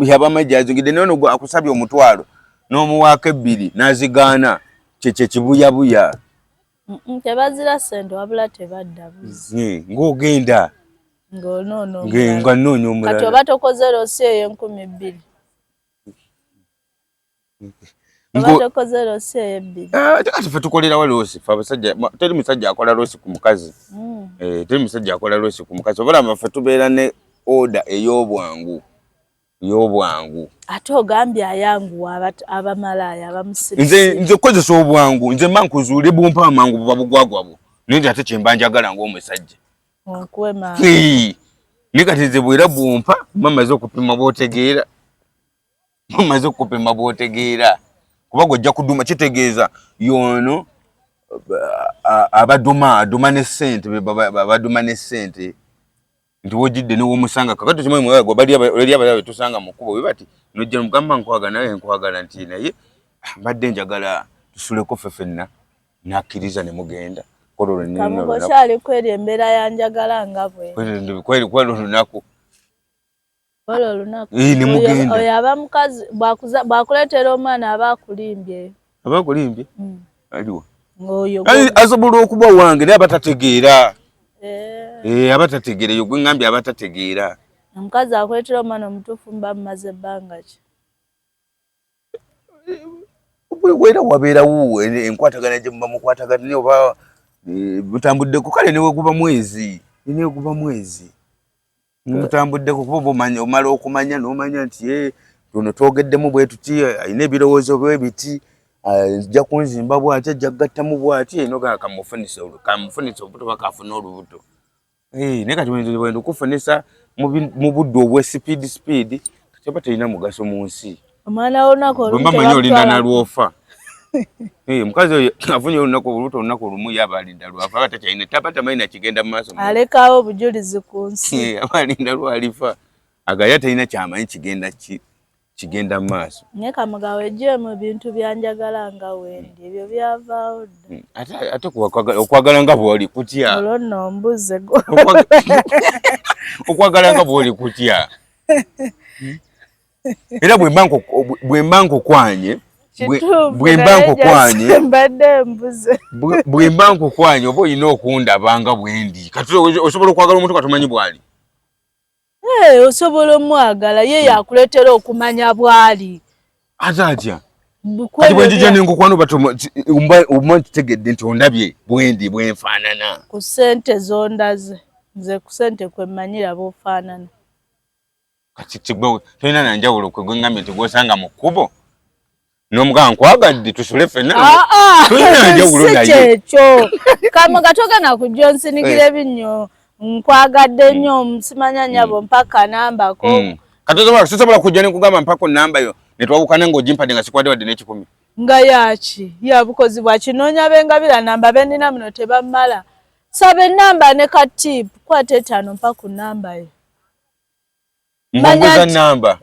yaba amanyi gy'azingidde naye ono akusabye omutwalo n'omuwaako ebbiri n'azigaana kyekyo ekibuyabuya. Tebazira ssente wabula tebadda buzi. Ng'ogenda. Ng'onoonya omulala. Nga nnoonya omulala. Kati oba tokoze loosi ey'enkumi bbiri. Ah, kati fe tukolerawo loosi fe abasajja teri musajja akola loosi ku mukazi mm. eh, teri musajja akola loosi ku mukazi obalamba fe tubeera ne oda ey'obwangu ey'obwangu ate ogambye ayanguwa abamalaaya abamusiri nze nze kukozesa obwangu nze mba nkuzuule bumpa amangu buba bugwagwa bwo naye nti ate kyemba njagala ng'omusajja naye kati nze bwera bumpa mba maze okupima bwotegeera omaze okupima bwotegeera kuba gwojja kuduma kitegeeza yono abaduma aduma ne sente abaduma ne sente nti wojidde newomusanga kakati okimanyi mwaga bali abali betusanga mu kkubo bati nojja mugamba nkwagala naye nkwagala nti naye ah, mbadde njagala tusuleko ffe fenna nakkiriza ne mugenda kwolwo kweri embeera yanjagala nga bwe kweri olunaku Olwo olunaku. Oyo aba mukazi bw'akuleetera omwana aba akulimbye. Aba akulimbye? Mm. Aliwa? Oyo. Asobola okuba wange naye aba tategeera. Eh. Eh, aba tategeera eyo gwe ngambye aba tategeera. Omukazi akuleetera omwana omutuufu muba mumaze ebbanga ki? Era wabeerawo enkwatagana gye muba mukwatagana naye oba eh, mutambuddeko kale neweguba mwezi neweguba mwezi mutambuddeko kuba oba omala okumanya n'omanya nti eh, ono twogeddemu bwe tuti alina ebirowoozo bwe biti ajja kunzimba bwati ajja kugattamu bwati eno kamufunisa kamufunisa olubuto oba kafuna olubuto eh, naye kati bwenda okufunisa mu budde obwe sipiidi sipiidi kati oba terina mugaso mu nsi omwana w'olunaku olumu manyi olinda nalwofa eh, omukazi oyo afunye olunaku olubuto olunaku olumu ye aba alinda lwafa aba takyalina taba tamanyi nakigenda mu maaso alekawo obujulizi ku nsi eh, aba alinda lwalifa agaya talina kyamanyi kigenda kigenda mu maaso naye kamugawo ejjeemu ebintu byanjagala nga wendi ebyo byavaawo dda hmm, ate okwagala nga bwoli kutya olwo nno mbuze okwagala nga bwoli kutya hmm? era bwemba nkukwanye Bwemba nkukwanye mbadde mbuze, bwemba nkukwanye oba olina okundaba nga bwendi. Kati osobola okwagala omuntu katomanyi bwali? Osobola omwagala, ye yakuleetera okumanya bwali. Ate atya? Kati bwenjija nenkukwano oba nkitegedde nti ondabye bwendi bwenfaanana. Ku ssente zondaze, nze ku ssente kwe mmanyira bw'ofaanana. Kati tolina nanjawulo kwe gwengambye nti gwosanga mu kkubo n'omugamba nkwagadde tusule ffenna, tolina njawulo naye. Kyekyo Kamoga, togenda kujja onsinikira ebinnyo nkwagadde nnyo simanya nnyabo mpaka nambako. Kati sobola kujja nenkugamba mpako namba yo netwawukana ng'ogimpadde nga sikwadde wadde n'ekikumi. Nga yaki ya bukozi bwa kinoonya bengabira namba benina muno tebammala. Saba enamba ne ka tip, kwata etaano mpa ku namba yo. Mbuguza namba.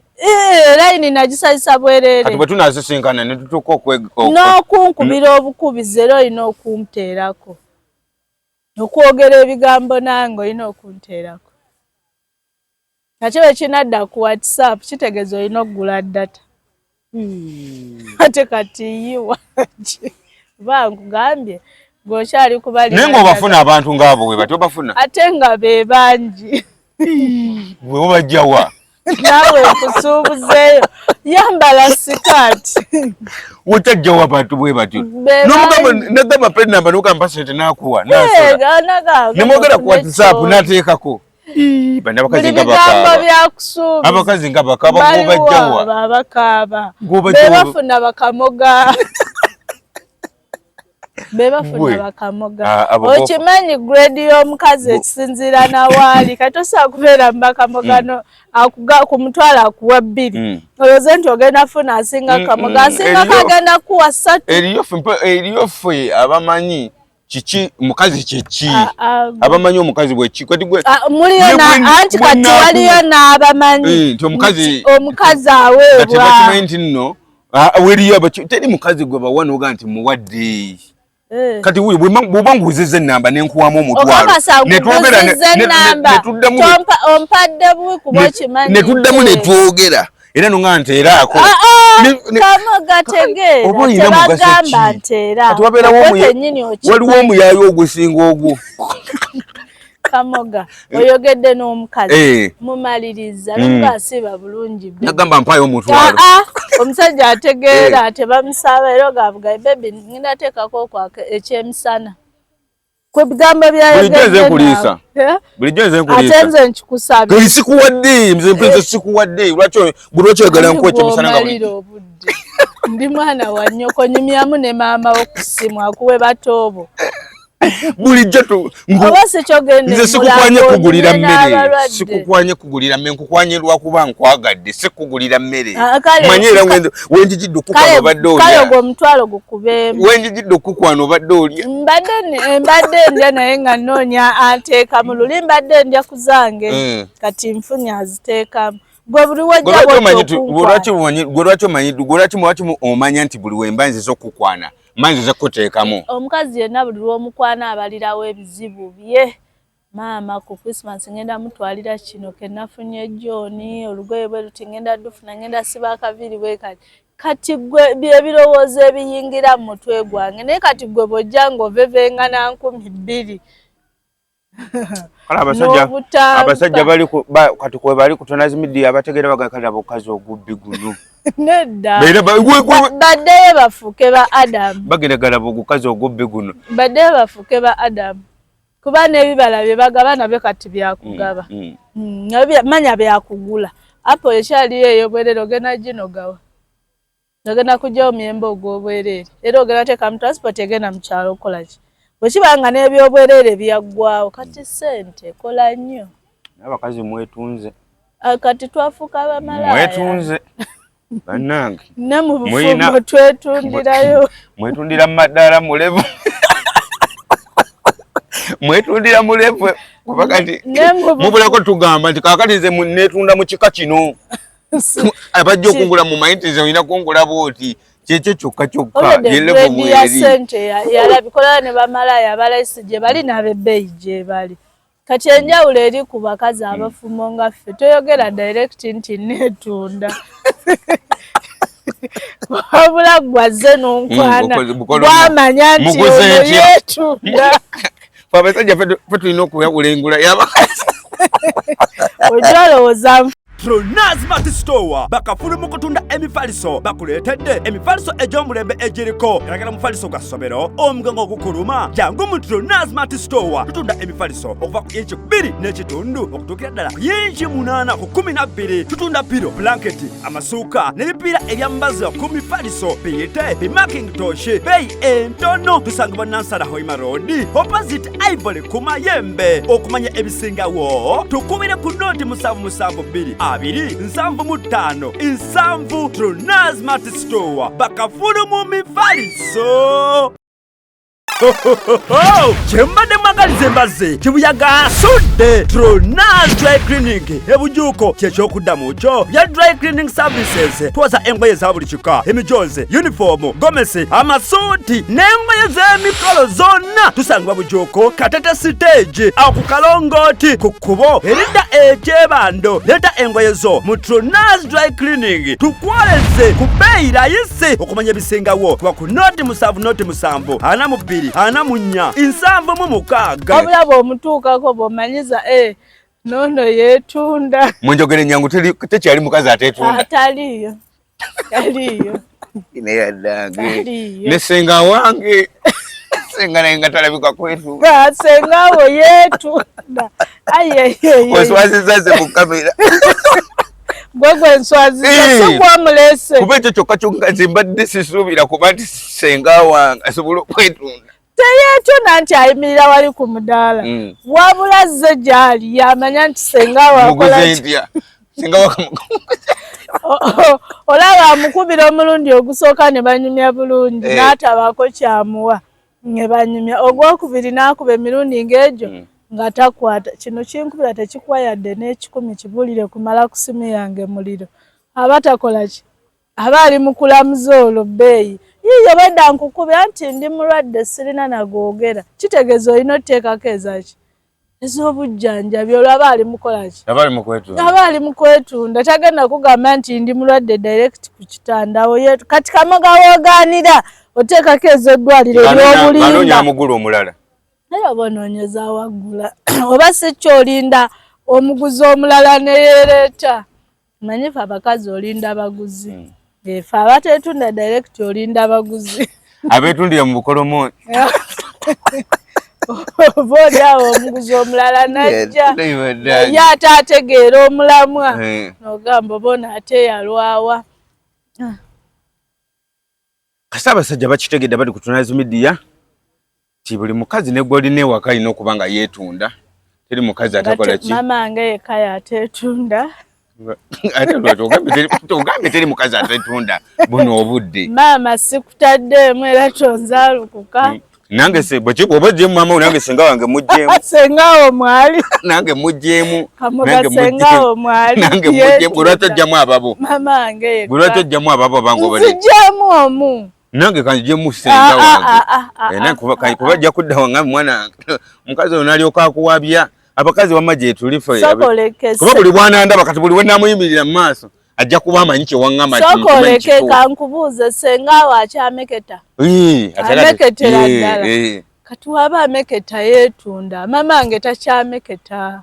Layini nagisazisa bwereere. Kati bwe tunasisinkana ne tutuuka n'okunkubira obukubizi era olina okunteerako. Okwogera ebigambo nange olina okunteerako. Nakyo bwe kinadda ku WhatsApp kitegeeza olina okugula data. Ate kati yiwa ba nkugambye gweokyali kubali. Naye ng'obafuna abantu ng'abo bwe batyo obafuna? Ate nga be bangi. Bwe obajjawa? Naawe nkusuubuzeeyo, yambala sikaati. Wotajjawa abantu bwe batyo? N'omugamba nagamba mpa enamba n'ogamba mpa ssente n'akuwa n'asola. Ne mwogera ku WhatsApp n'ateekako. Bano abakazi nga bakaaba. Abakazi nga bakaaba gw'obajjawa. Bakaaba. Bebafuna bakamoga. Bebafuna bakamoga. Okimanyi grade y'omukazi ekisinziira nawaali. Kati tosobola kubeera mu bakamoga ku mutwalo akuwa 2. Olowooza nti ogenda funa asinga kamoga, asinga kagenda kuwa 3. Eriyo ffe abamanyi kiki mukazi kyeki, abamanyi omukazi bweki. Kati gwe muliyo anti kati waliyo n'abamanyi nti omukazi omukazi aweebwa. Tebakimanyi nti nno weriyo teri mukazi gwe bawa n'oga nti muwadde. Kati wuyo bw'oba nguuzizza ennamba ne nkuwaamu omutwalo ompadde buwi kuba okimanyi ne tuddamu ne twogera era nonga nteeraako. Kamoga tegeera, tebagamba nteera. Kati wabeerawo waliwo omuyaayo ogusinga ogwo. Kamoga oyogedde n'omukazi mumaliriza nonga asiiba bulungi. Nagamba mpaayo omutwalo. Omusajja ategeera tebamusaba era ogavuga baby ngenda teekako okwaka ekyemisana. Kwe bigambo byayogedde nkuliisa. Bulijjo nze nkuliisa. Ate nze nkikusabye. Kati sikuwadde, nze nze sikuwadde. Lwaki lwaki oyagala nkuwe ekyemisana nga bulijjo? Obudde. Ndi mwana wa nnyoko, nyumyamu ne maama wo ku ssimu akuwe batoobo. Bulijjo nze sikukwanye kugulira mmere, sikukwanye kugulira mmere, nkukwanye lwakuba nkwagadde, sikugulira mmere. Manye era wenjijidde okukwana obadde olya. Kale ogwo omutwalo gukubeemu. Wenjijidde okukwana obadde olya. Mbadde ndya naye nga nnoonya anteekamu, luli mbadde ndya ku zange, kati nfunye aziteekamu. Gwe buli wajja Lwaki omanya nti buli wemba nzize okukwana mbanzize kuteekamu? Omukazi yenna buli lw'omukwana abalirawo ebizibu bye. Maama ku Christmas ngenda mutwalira kino ke nafunye John, olugoye bwe luti ngenda dufuna, ngenda siba akaviiri bwe kati. Kati gwe by'ebirowoozo ebiyingira mu mutwe gwange, naye kati gwe bw'ojja ng'ovevenga na 2000. Kale abasajja bali kati kwe bali ku Tonazi Media abategeera bagala kale abokazi ogubbi guno. Nedda. Baddeyo bafuuke ba Adam. Bagenda galaba ogukazi ogubbi guno. Baddeyo bafuuke ba Adam. Kuba n'ebibala bye bagaba nabyo kati byakugaba. Manya byakugula. Apple ekyaliyo eyo bwerere ogenda ginogawa. Ogenda kujja omuyembe ogw'obwereere. Era ogenda teeka mu transport egenda mu kyalo okukola ki? Bwe kiba nga n'ebyobwereere byaggwawo kati ssente kola nnyo. N'abakazi mwetunze. Kati twafuuka bamalaaya. Mwetunze. Bannange. Ne mu bufumbo twetundirayo. Mwetundira mu maddaala mulevu. Mwetundira mulevu. Kuba kati mubulako tugamba nti kaakati nze neetunda mu kika kino. Abajja okungula mu manyi nti nze olina kungula bw'oti. Kyekyo kyokka kyokka. Grade ya ssente yalabikola ne bamalaaya abalayisi gye bali n'ab'ebbeeyi gye bali. Kati enjawulo eri ku bakazi abafumbo nga ffe toyogera direct nti neetunda. Wabula gwazze n'onkwana gwamanya nti ono yeetunda. Abasajja ffe tulina okuyawula engula y'abakazi. Ojja olowooza Tronaz Store bakafulu mu kutunda emifaliso bakuleetedde emifaliso egy'omulembe egiriko galagala mufaliso gwa ssomero omugongo ogukuluma jangu mu Tronaz Store tutunda emifaliso okuva ku inci 2.5 okutuukira ddala ku yinci 8 ku 12. Tutunda piro, blanketi, amasuuka n'ebipiira ebyambazibwa ku mifaliso biyite bimakintosh beeyi entono. Tusangibwa Nansana Hoima Road opposite Ivory ku Mayembe. Okumanya ebisingawo tukubire ku noti 772 275 7. Tronaz Smart Store bakafulu mu mifaliso. Kyembadde mwagaliza embazzi kibuyaga asudde. Tronaz Dry Cleaning ebujuuko kyekyokuddamu kyo bya dry cleaning services. Twoza engoye za buli kika, emijoozi, yunifoomu, gomesi, amasuuti n'engoye z'emikolo zonna. Tusangibwa Bujuuko Katete stage awo ku kalongooti ku kkubo eridda ekyebando. Leeta engoye zo mu Tronaz Dry Cleaning tukwoleze ku bbeeyi rayisi. Okumanya ebisingawo kuba ku noti 7 noti 7 42 44 76. Wabula bw'omutuukako bw'omanyiza nono yeetunda. Munjogere nyangu, tekyali mukazi ateetunda. Ataliiyo, taliiyo. Neyaddange ne senga wange, senga naye nga talabika kwetunda. Senga wo yeetunda. Oswaziza ze mu kamera. Gwe gwe nswaziza, si gwamulese. Kuba ekyo kyokka kyokka nze mbadde sisuubira kuba nti senga wange asobola okwetunda. Teyeetunda nti ayimirira wali ku mudaala, wabula zze gy'ali yamanya nti senga wakola. Olaba amukubira omulundi ogusooka ne banyumya bulungi, n'atabaako kyamuwa ne banyumya. Ogwokubiri n'akuba emirundi ng'egyo nga takwata. Kino kinkubira tekikuwa yadde n'ekikumi kibuulire kumala ku simu yange muliro. Aba takola ki? Aba ali mu kulamuza olwo bbeeyi. Yiiyo bwedda nkukubira nti ndi mulwadde sirina nagoogera. Kitegeeza olina oteekako ezaki? Ez'obujjanjabi. Olwo aba ali mukola ki? Aba ali mu kwetunda. Tagenda kugamba nti ndi mulwadde direct ku kitanda. Kati kamoga woogaanira oteekako ez'eddwaliro ery'obulimba. Amugula omulala. Naye oba onoonyeza waggula oba si kyolinda omuguzi omulala ne yeereeta. Manyi fe abakazi olinda baguzi. Efe abateetunda direct olinda baguzi. Abeetundira mu bukolomooni. Oba oli awo omuguzi omulala najja ye ate ategeera omulamwa n'ogamba oba ono ate yalwawa. Kasi abasajja bakitegedde bali ku Tronaz Media ti buli mukazi ne gw'olina ewaka alina okuba nga yeetunda. Teri mukazi atakola ki? Mama nge yekka yateetunda. Ate ogambye teri mukazi atetunda buno obudde. Maama sikutaddeemu era tonzaalukuka. Nange se bwe oba ojjeemu maama wo, nange senga wange mugjeemu. Senga wo mwali. Nange mugjeemu. Kamoga senga wo mwali. Nange mugjeemu. Gwe lwaki ojjamu ababo? Mama wange yekka. Gwe lwaki ojjamu ababo abange obali? Nziggyemu omu. Nange kanziggyemu senga wange. Kuba ajja kudda wange mwana omukazi ono n'alyoka akuwabya. Abakazi wamma gye tuli ffe. Kuba buli bw'anandaba kati buli we naamuyimirira mu maaso ajja kuba amanyi kye waŋŋamba. Sokoleke kankubuuze, senga wo akyameketa? Ameketera ddala. Kati waba ameketa yeetunda, mama wange takyameketa.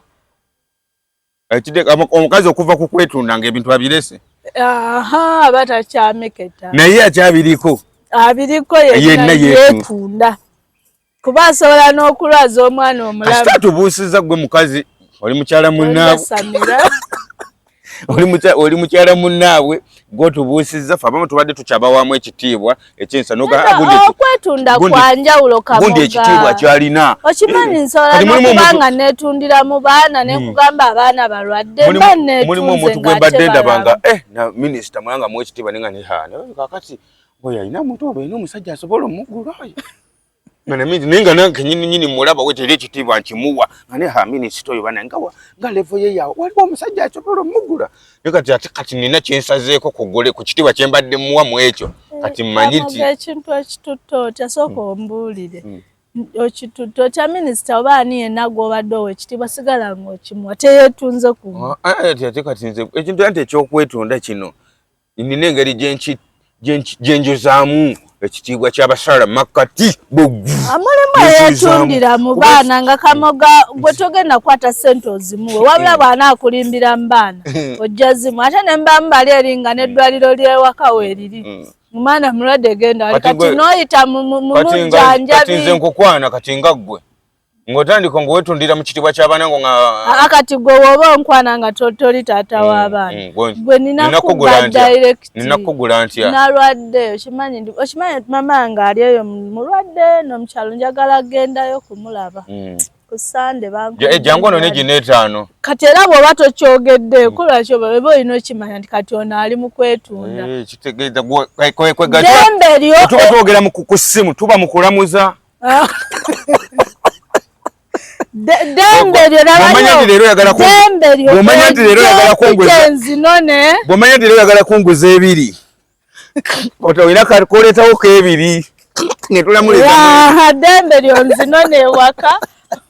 Omukazi okuva ku kwetunda ng'ebintu abirese. Aha, aba takyameketa. Naye akyabiriko. Abiriko yenna yeetunda. Kuba asobola n'okulwaza omwana omulamu. Kasita tubuusiza gwe mukazi oli mukyala munnaabwe. Oli mukyala munnaabwe gw'otubuusizza ffe abamu tubadde tukyabawaamu ekitiibwa ekyensa. Okwetunda kwa njawulo Kamoga. Gundi ekitiibwa kyalina. Okimanyi nsobola n'okuba nga neetundira mu baana ne nkugamba abaana balwadde mba neetunze. Mulimu omuntu gwe mbadde ndaba nga na minisita mwanga muwa ekitiibwa naye nga ne kakati oyo alina omuntu oba alina omusajja asobola omugula oyo. Naye nga nange nyini nyini mulaba we teri ekitiibwa nkimuwa nga ne ha minisita oyo bana nga level ye yawo waliwo omusajja asobola omugula. Naye kati ate kati nina kyensazeeko ku gole ku kitiibwa kye mbadde muwa mu ekyo kati mmanyi nti ekintu ekitutte otya sooka ombuulire. Okitutte otya minisita oba ani yenna gw'obadde owa ekitiibwa sigala ng'okimuwa teyeetunze ku. Ate kati nze ekintu anti ekyokwetunda kino nina engeri gye Gyenjozaamu ekitiibwa ky'abasaala makkati. Mulimu eyetundira mu baana nga Kamoga gwe togenda kukwata ssente ozimuwe, wabula bw'anaakulimbira mu baana ojja zimu. Ate ne mbamu bali eri nga n'eddwaliro ly'ewaka weeriri, omwana mulwadde, genda wali, kati n'oyita mu mujjanjabi. Nze nkukwana kati nga ggwe ng'otandika ng'owetundira mu kitiibwa ky'abaana ngo nga Kati gwe woba onkwana nga toli taata w'abaana, gwe nina kuba direct. Nina kukugula ntya? Nalwadde, okimanyi, okimanyi mama wange ali eyo mulwadde n'omukyalo, njagala gendayo kumulaba ku Sande. Jangu ono negino etaano. Kati era bw'oba tokyogedde kulwaki oba olina okimanya nti kati ono ali mu kwetunda. Kitegeeza Dembe lyo. Tuba twogera ku ssimu, tuba mu kulamuza. Dembe lyo. Dembe lyo. Bw'omanya nti leero oyagala kunguza nzinone. Bw'omanya nti leero oyagala kunguza ebiri, olina koleetawo k'ebiri netulamuliza. Dembe lyo nzinone ewaka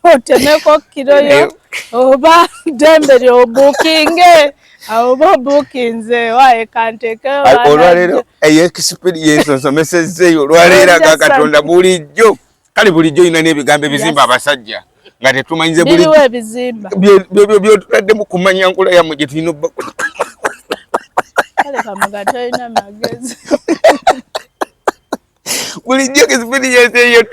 otemeko kiro yo, oba dembe lyo obuukinge, oba obuukinze waaye kanteke. Olwaleero eyo experience onsomesezzeeyo olwaleero. Aga Katonda, bulijjo, kale bulijjo olina n'ebigambo ebizimba abasajja nga tetumanyize. Biriwo ebizimba. Byotutaddemu kumanya nkula yammwe gye tulina obba. Kale Kamoga tolina magezi. Bulijjo experience eyo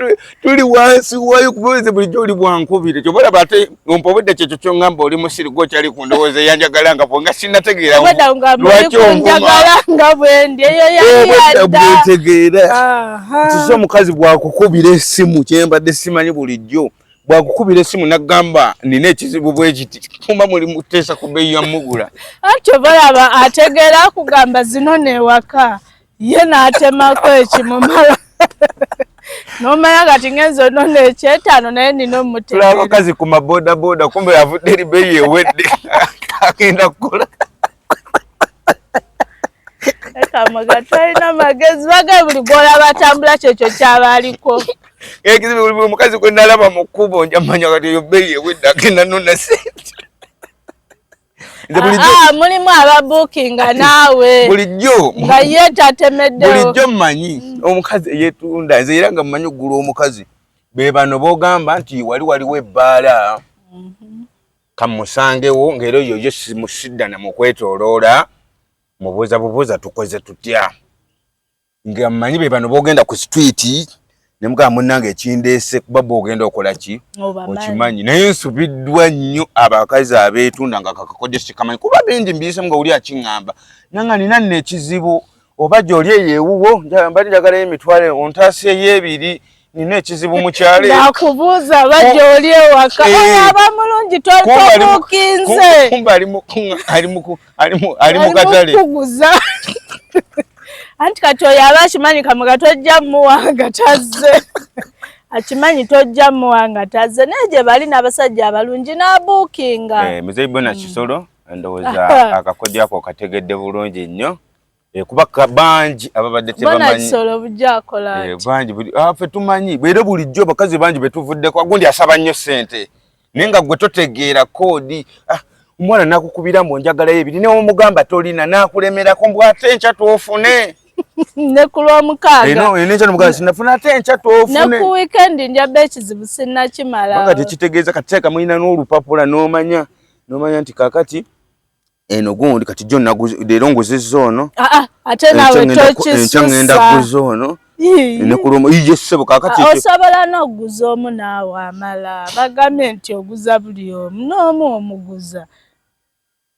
tuli wansi wayo, kuba bulijjo oli bwankubire. Kyoba olaba ate ompa obwedda kyekyo kyoŋŋamba, oli musiri gwokyali ku ndowooza eyanjagala nga bwe nga sinnategeera. Obwedda nga lwaki onvuma? Njagala nga bwendi, eyo yali yadda. Bwetegeera nti so omukazi bwakukubira essimu, kyembadde simanyi, bulijjo bwakukubira essimu nagamba nina ekizibu bwe kiti, kumba muli muteesa ku bbeeyi ya mugula. Anti obalaba ategeera akugamba zino newaka, ye n'atemako ekimumala, n'omanya kati ngenza onona ekyetaano, naye nina tulaba omutegeera. Abakazi ku mabodaboda, kumbe avudde eri bbeeyi ewedde, agenda kukola. Kamoga talina magezi, bagaye buli gwolaba atambula kyekyo kyaba aliko. Ekizibu buli omukazi gwe nalaba mu kkubo njamanya kati eyo bbeeyi ewedde, agenda nona sente. Nze bulijjo Ah, mulimu ababuukinga naawe bulijjo nga ye tatemeddewo. Bulijjo mmanyi omukazi eyeetunda, nze era nga mmanyi okugula omukazi, be bano b'ogamba nti wali waliwo ebbaala kamusangewo, ng'era oyo yo simusiddana mu kwetooloola, mubuuza bubuuza tukoze tutya, nga mmanyi be bano b'ogenda ku street ne mugamba munnange ekindeese, kuba bw'ogenda okola ki. Obamanyi. Okimanyi, naye nsubiddwa nnyo abakazi abeetunda nga kakakodde sikamanyi, kuba bingi mbiyisemu nga oli akiŋŋamba nanga nina nno ekizibu, oba gy'oli eyo ewuwo mbadde njagalayo emitwalo ontaaseeyo ebiri, nina ekizibu mu kyalo eyo. Nakubuuza oba gy'oli ewaka. Oyo aba mulungi. Kumbe Tobuukinze. Kumbe ali mu katale. Kuguza. Anti kati oyo aba akimanyi Kamoga tojja muwa nga tazze, akimanyi tojja muwa nga tazze, naye gye bali n'abasajja abalungi n'abuukinga. Muzeeyi Bona Kisolo, ndowooza akakodyo ako kategedde bulungi nnyo. Kuba bangi ababadde Bona tebamanyi. Kisolo bujja akola ati. Bangi ffe tumanyi era bulijjo abakazi bangi betuvuddeko, gundi asaba nnyo ssente naye nga gwe totegeera koodi. Ah, omwana nakukubira mbu njagalayo ebiri, ne omugamba tolina, nakulemerako mbu ate enkya twofune. Ne ku Lwomukaaga. Eno enkya nomugamba sinafuna, ate enkya Ne twofune. ku weekend njaba ekizibu sinnakimala. Kubanga tekitegeeza kati teeka mulina n'olupapula n'omanya n'omanya nti kakati eno gundi kati jo leero nguzizza ono. Ah, ah, ate naawe Enkya ngenda tokisusa. kuguza ono. Ii. Ne ku lwomu iye ssebo kakati Ah, osobola n'okuguza omu naawe amala, bagambye nti oguza buli omu n'omu omuguza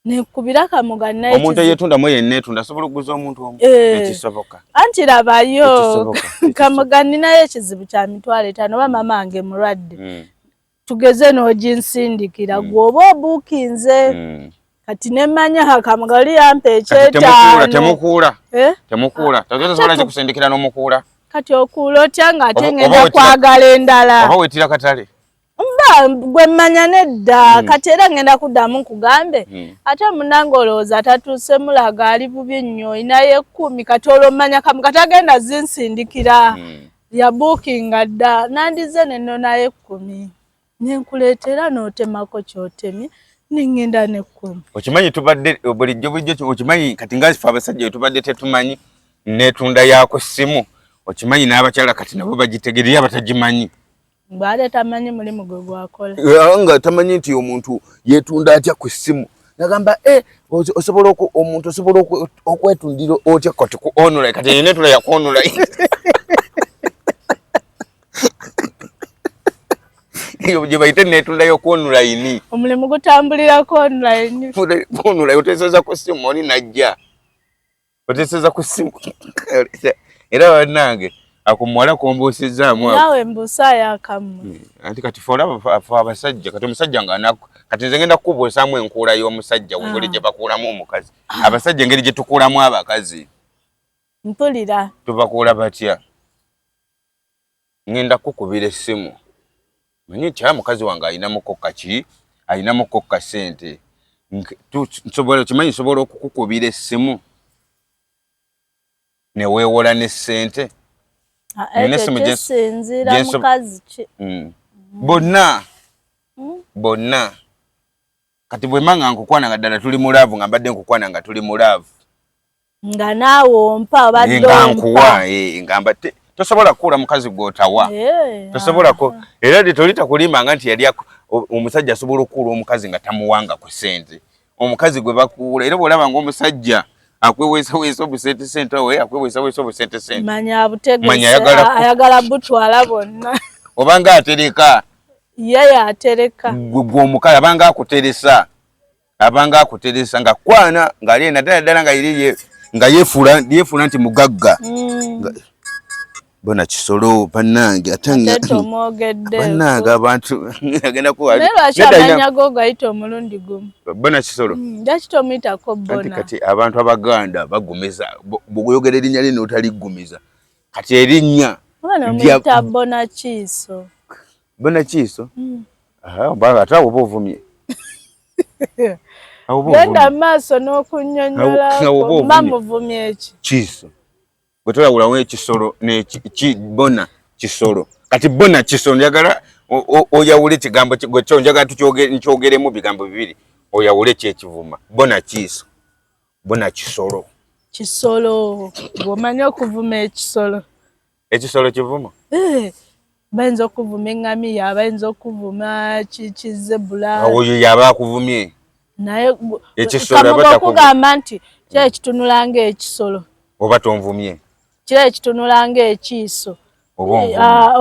nekubira Kamoga naye. Omuntu eyeetundamu yenna etunda asobola okuguza omuntu omu. Ekisoboka. Anti labayo. Ekisoboka, ekisoboka. Kamoga ninayo ekizibu kya 500,000, oba mama wange mulwadde, tugeze n'oginsindikira, gwe oba obuukinze. Kati nemanya Kamoga oli yampa Kati temukuula. ekyetaano. Temukuula. Eh? Temukuula, tosobola kikusindikira n'omukuula. Kati okuula otya nga ate Oba ngenda kwagala endala? Oba weetira katale. Mba gwe mmanya nedda. Kati era ngenda kuddamu nkugambe, ate munange olowooza tatuuse mulaga ali bubi nnyo, olinayo 10, kati olwo mmanya Kamuga tagenda zinsindikira, yabuukinga dda, nandize nennonayo 10 nenkuleetera n'otemako kyotemye, nengenda n'ekkumi. Okimanyi tubadde bulijjo bulijjo, okimanyi kati nga ffe abasajja tubadde tetumanyi Netunda ya ku ssimu okimanyi n'abakyala kati nabo bagitegerera abatagimanyi. Bw'ate tamanyi mulimu gwe gwakola. Nga tamanyi nti omuntu yeetunda atya ku ssimu. Nagamba eh, osobola omuntu osobola okwetundira otya kati ku online kati eno netula ya ku online. Eyo gye bayita netunda yo ku online. Omulimu gutambulira ku online. Ku online oteeseza ku ssimu oli najja. Oteseza ku simu era bannange ako muwala kombuusizaamu naawe mbuusaayo akammwe hmm, anti kati fe olaba fe abasajja kati omusajja nga kati nze ngenda kukubuusaamu enkuula y'omusajja engeri ah. gye bakuulamu omukazi ah. Abasajja engeri gye tukuulamu abakazi. Mpulira. Tubakuula batya? Ngenda kukubira essimu manyi nti mukazi wange alinamuko kaki, alinamuko kasente, nsobola kimanyi nsobola okukukubira essimu neweewola ne ssente. Ah, kisinziira mukazi ki? Hmm. Bonna hmm. Bonna kati bwemba nga nkukwana nga ddala tuli mu laavu, nga mbadde nkukwana nga tuli mu laavu, nga naawe ompa obadde nga nkuwa eh, nga mbadde tosobola kukuula mukazi gw'otawa eh, tosobola ko era toli takulimbanga nti yali omusajja asobola okukuula omukazi nga tamuwanga ku ssente omukazi gwe bakuula era bw'olaba ng'omusajja akweweesaweesa obusente sente owe akweweesaweesa obusente sente manya abutegese ayagala butwala bonna obanga atereka ye yatereka gwe omukazi abanga akuteresa abanga akuteresa nga kwana ng'ali ena ddala ddala nga yeri nga yefuula yefuula nti mugagga mm. Bona kisolo bannange ate bannange abantu agenda kuwamanya go gayita omulundi gumu bona kisolo mm, lwaki tomuyitako bona kati abantu abaganda bagumiza bw'oyogera erinnya lye n'otaligumiza kati erinnya omuyita bona kiiso bona kiiso mm. Ate awo oba ovumye. Genda maaso n'okunnyonnyola mba muvumye eki kiiso bwe toyawulawo ekisolo bona kisolo kati bona kisolo njagala oyawule ekigambo kyo njagala nkyogeremu bigambo bibiri oyawule kyekivuma bona kiiso bona kisolo kisolo bw'omanyi okuvuma ekisolo ekisolo kivuma eh, bayinza okuvuma eŋŋamiya bayinza okuvuma kizebula oyo yaba akuvumye naye kamuga okugamba nti kira ekitunula ng'ekisolo oba tonvumye kira ekitunula ng'ekiiso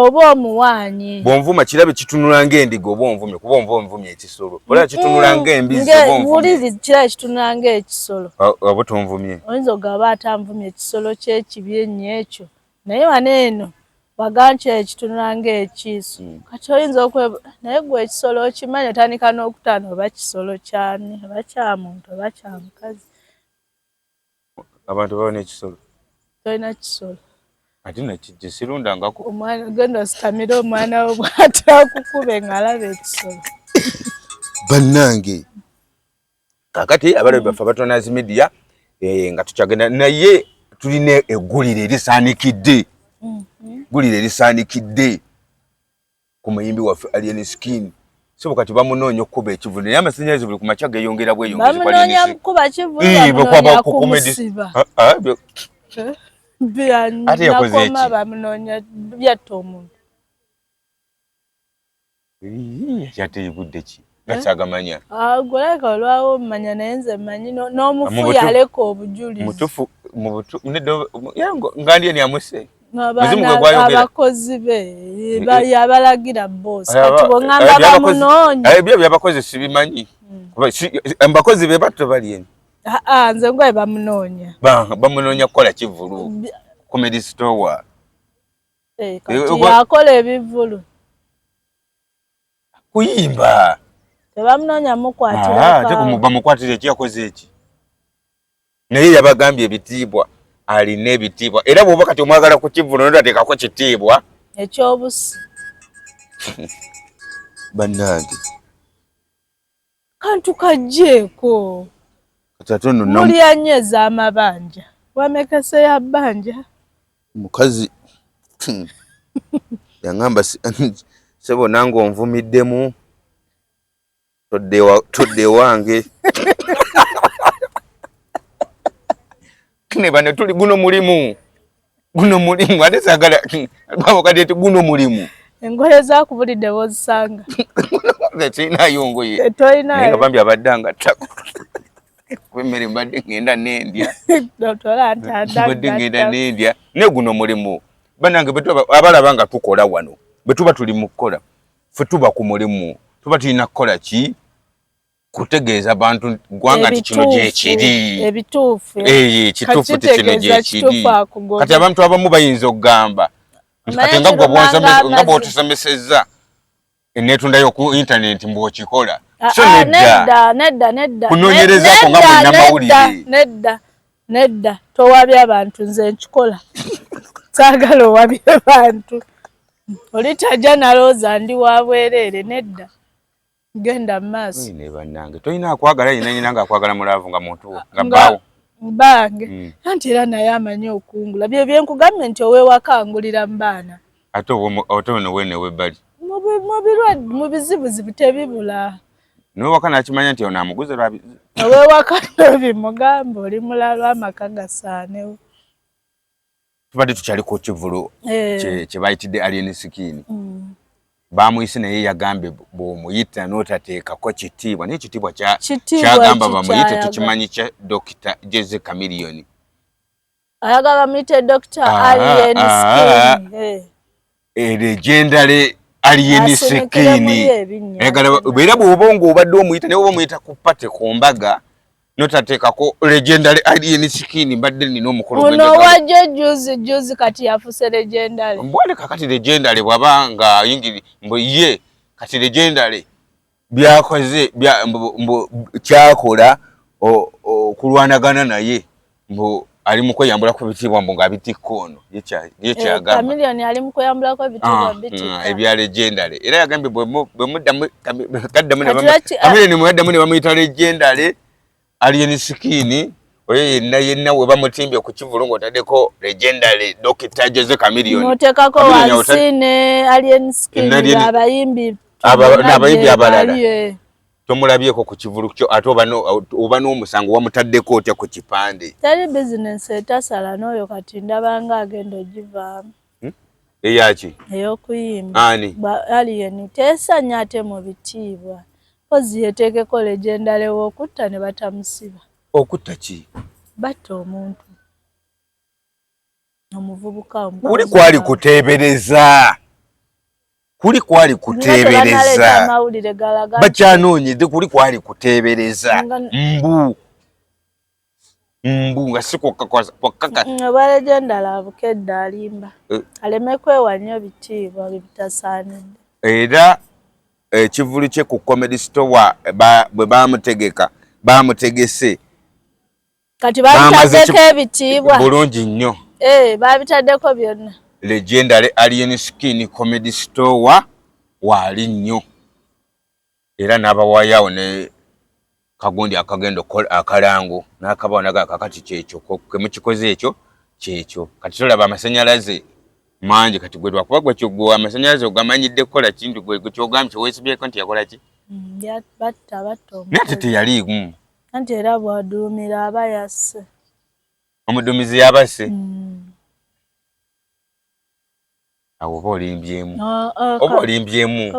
oba omuwaanyi bwonvuma kirabe kitunula ng'endiga oba onvumye kuba onva onvumye ekisolo olaba kitunula ng'embizi oba onvumye kirabe kitunula ng'ekisolo oba tonvumye oyinza ogamba atanvumye ekisolo kyekibi ennyo ekyo naye wano eno waganki ekitunula ng'ekiiso mm. Kati oyinza okwe naye gwe ekisolo okimanyi otandika n'okutaana oba kisolo kyani oba kya muntu oba kya mukazi. Abantu baba n'ekisolo tolina kisolo ate nakijje sirundangako omwana genda ositamire omwana wo bw'ati akukube ng'alaba ekisolo. Bannange kakati abalabi baffe abatonazi media eh, nga tukyagenda naye tulina eggulire erisaanikidde eggulire erisaanikidde ku muyimbi waffe Alien Skin sebo kati bamunoonya okukuba ekivulu naye amasannyalaze buli ku makya geeyongera bweyongezi bamunoonya kukuba kivulu bamunoonya kumusiba ah, ah, ate yakoze eki bamunoonya byatta omuntu ate budde ki nga eh? kyagamanya ah, gwolabika olwawo omumanya naye nze manyi n'omufu yaleka obujulizi mutufu nga ndi eni amuse abakozi be eh, yabalagira boss kati bwongamba bamunoonya ebyo byabakozi sibimanyi hmm. Abakozi be batto bali eni ah, ah, nze ngwaye bamunoonya bamunoonya kukola kivulu comedy store eh, kati yakola ebivulu kuyimba tebamunoonya mukwatira ate bamukwatira eki yakoze eki naye yabagambye ebitiibwa alina ebitiibwa era bw'oba kati omwagala ku kivvulo notateekako kitiibwa ekyobusi bannange kantu kajjeeko mulya nnyo ez'amabanja wamekese ya bbanja mukazi yangamba sebo nange onvumiddemu todde ewange. Ne bano tuli guno mulimu. Guno mulimu ate sagala babo kati eti guno mulimu. Engoye zakubulidde wozisanga. Nze sirinayo ngoye. Eh, tolinayo. Naye nga bambi abadde angattako. Kuba emmere mbadde ngenda nendya. Mbadde ngenda nendya. Naye guno mulimu. Banange bwe tuba abalaba nga tukola wano. Bwe tuba tuli mu kukola. Ffe tuba ku mulimu. Tuba tulina kukola ki? Kutegeeza bantu ggwanga nti kino gyekiri. Ebituufu. Eh, kituufu nti kino gyekiri. Kati abantu abamu bayinza okugamba nti kati nga gwe nga bw'otusomesezza eneetundayo ku internet mbu okikola. Ah, So ah, nedda. Nedda, nedda. Kunoonyerezaako nga munnamawulire. Nedda, nedda. Towabya abantu nze nkikola. Saagala owabye bantu. Oli tajja nalowooza ndi wa bwereere nedda. Genda mu maaso. Ne bannange tolina akwagala yenna yenna ng'akwagala mu laavu nga muntu wo nga bbaawo. Mbange mm. Anti era naye amanyi okungula bye byenkugambye nti ow'ewaka angulira mu baana. Ate ate ono wene ow'ebbali. Mu bizibuzibu tebibula. N'owaka n'akimanya nti ono amuguze lwa Ow'ewaka tobimugamba oli mulalu amaka gasaanewo. Tubadde tukyali ku kivulu eh. kye bayitidde Alien Skin. Mm. Bamuyise naye yagambye bw'omuyita n'otateekako kitiibwa naye ekitiibwa kyagamba bamuyite tukimanyi kya Dokita Jose Chameleone. Ayagala bamuyite Dokita ah, Alien ah, Skin. Eh. Legendary Alien Skin. Ayagala era bw'oba ng'obadde omuyita naye oba omuyita ku party ku mbaga notateekako legendary Alien Skin mbadde nina omukolo ono wajjo juzi juzi kati yafuse legendary mbwale kakati legendary bw'aba nga ayingiri mbu ye kati legendary byakoze mbu kyakola okulwanagana naye mbu ali mu kweyambula ku bitiibwa mbu ng'abitikka ono ye eh, kyagamba ali mu kweyambulako ebitiibwa ah, bitikka mm, ebya legendary era yagambye bwe muddamu kaddamu Chameleone mwaddamu ne bamuyita legendary Alien Skin oyo yenna yenna we bamutimbye ku kivulu ng'otaddeko legendary Dokita Jose Chameleone n'oteekako wansi ne Alien Skin abayimbi n'abayimbi abalala tomulabyeko ku kivulu kyo ate oba n'omusango wamutaddeko otya ku kipande teri bizinensi etasala n'oyo kati ndabanga agenda ogivaamu hmm? Eyaki ey'okuyimba ani Alien teesanya ate mu bitiibwa mpozi yeteekeko legendary w'okutta ne batamusiba okutta ki batta omuntu omuvubuka kuli kwali kuteebereza kuli kwali kuteebereza bakyanoonyedde kuli kwali kuteebereza mbu mbu nga si kwakaka mm, oba legendary abukedde alimba eh. Aleme kwewa nnyo bitiibwa bitasaanidde era ekivulu kye ku Comedy Store bwe bamutegeka bamutegese kati babitaddeko ebitiibwa bulungi nnyo eh, babitaddeko byonna legendary Alien Skin Comedy Store waali nnyo era n'abawaayo ne kagundi akagenda okukola akalango n'akabawo naga kakati kyekyo kemukikoze ekyo kyekyo kati tolaba amasanyalaze mangi kati gwe lwakuba gwe kyogwe amasanyalaze ogamanyidde kukola kintu gwe kyogambye kyeweesibyeko nti yakola ki mm, batta batta naye ate teyaliimu anti era bw'aduumira aba yasse omuduumizi yabasse mm. Awo oba olimbyemu ah, ah, oba olimbyemu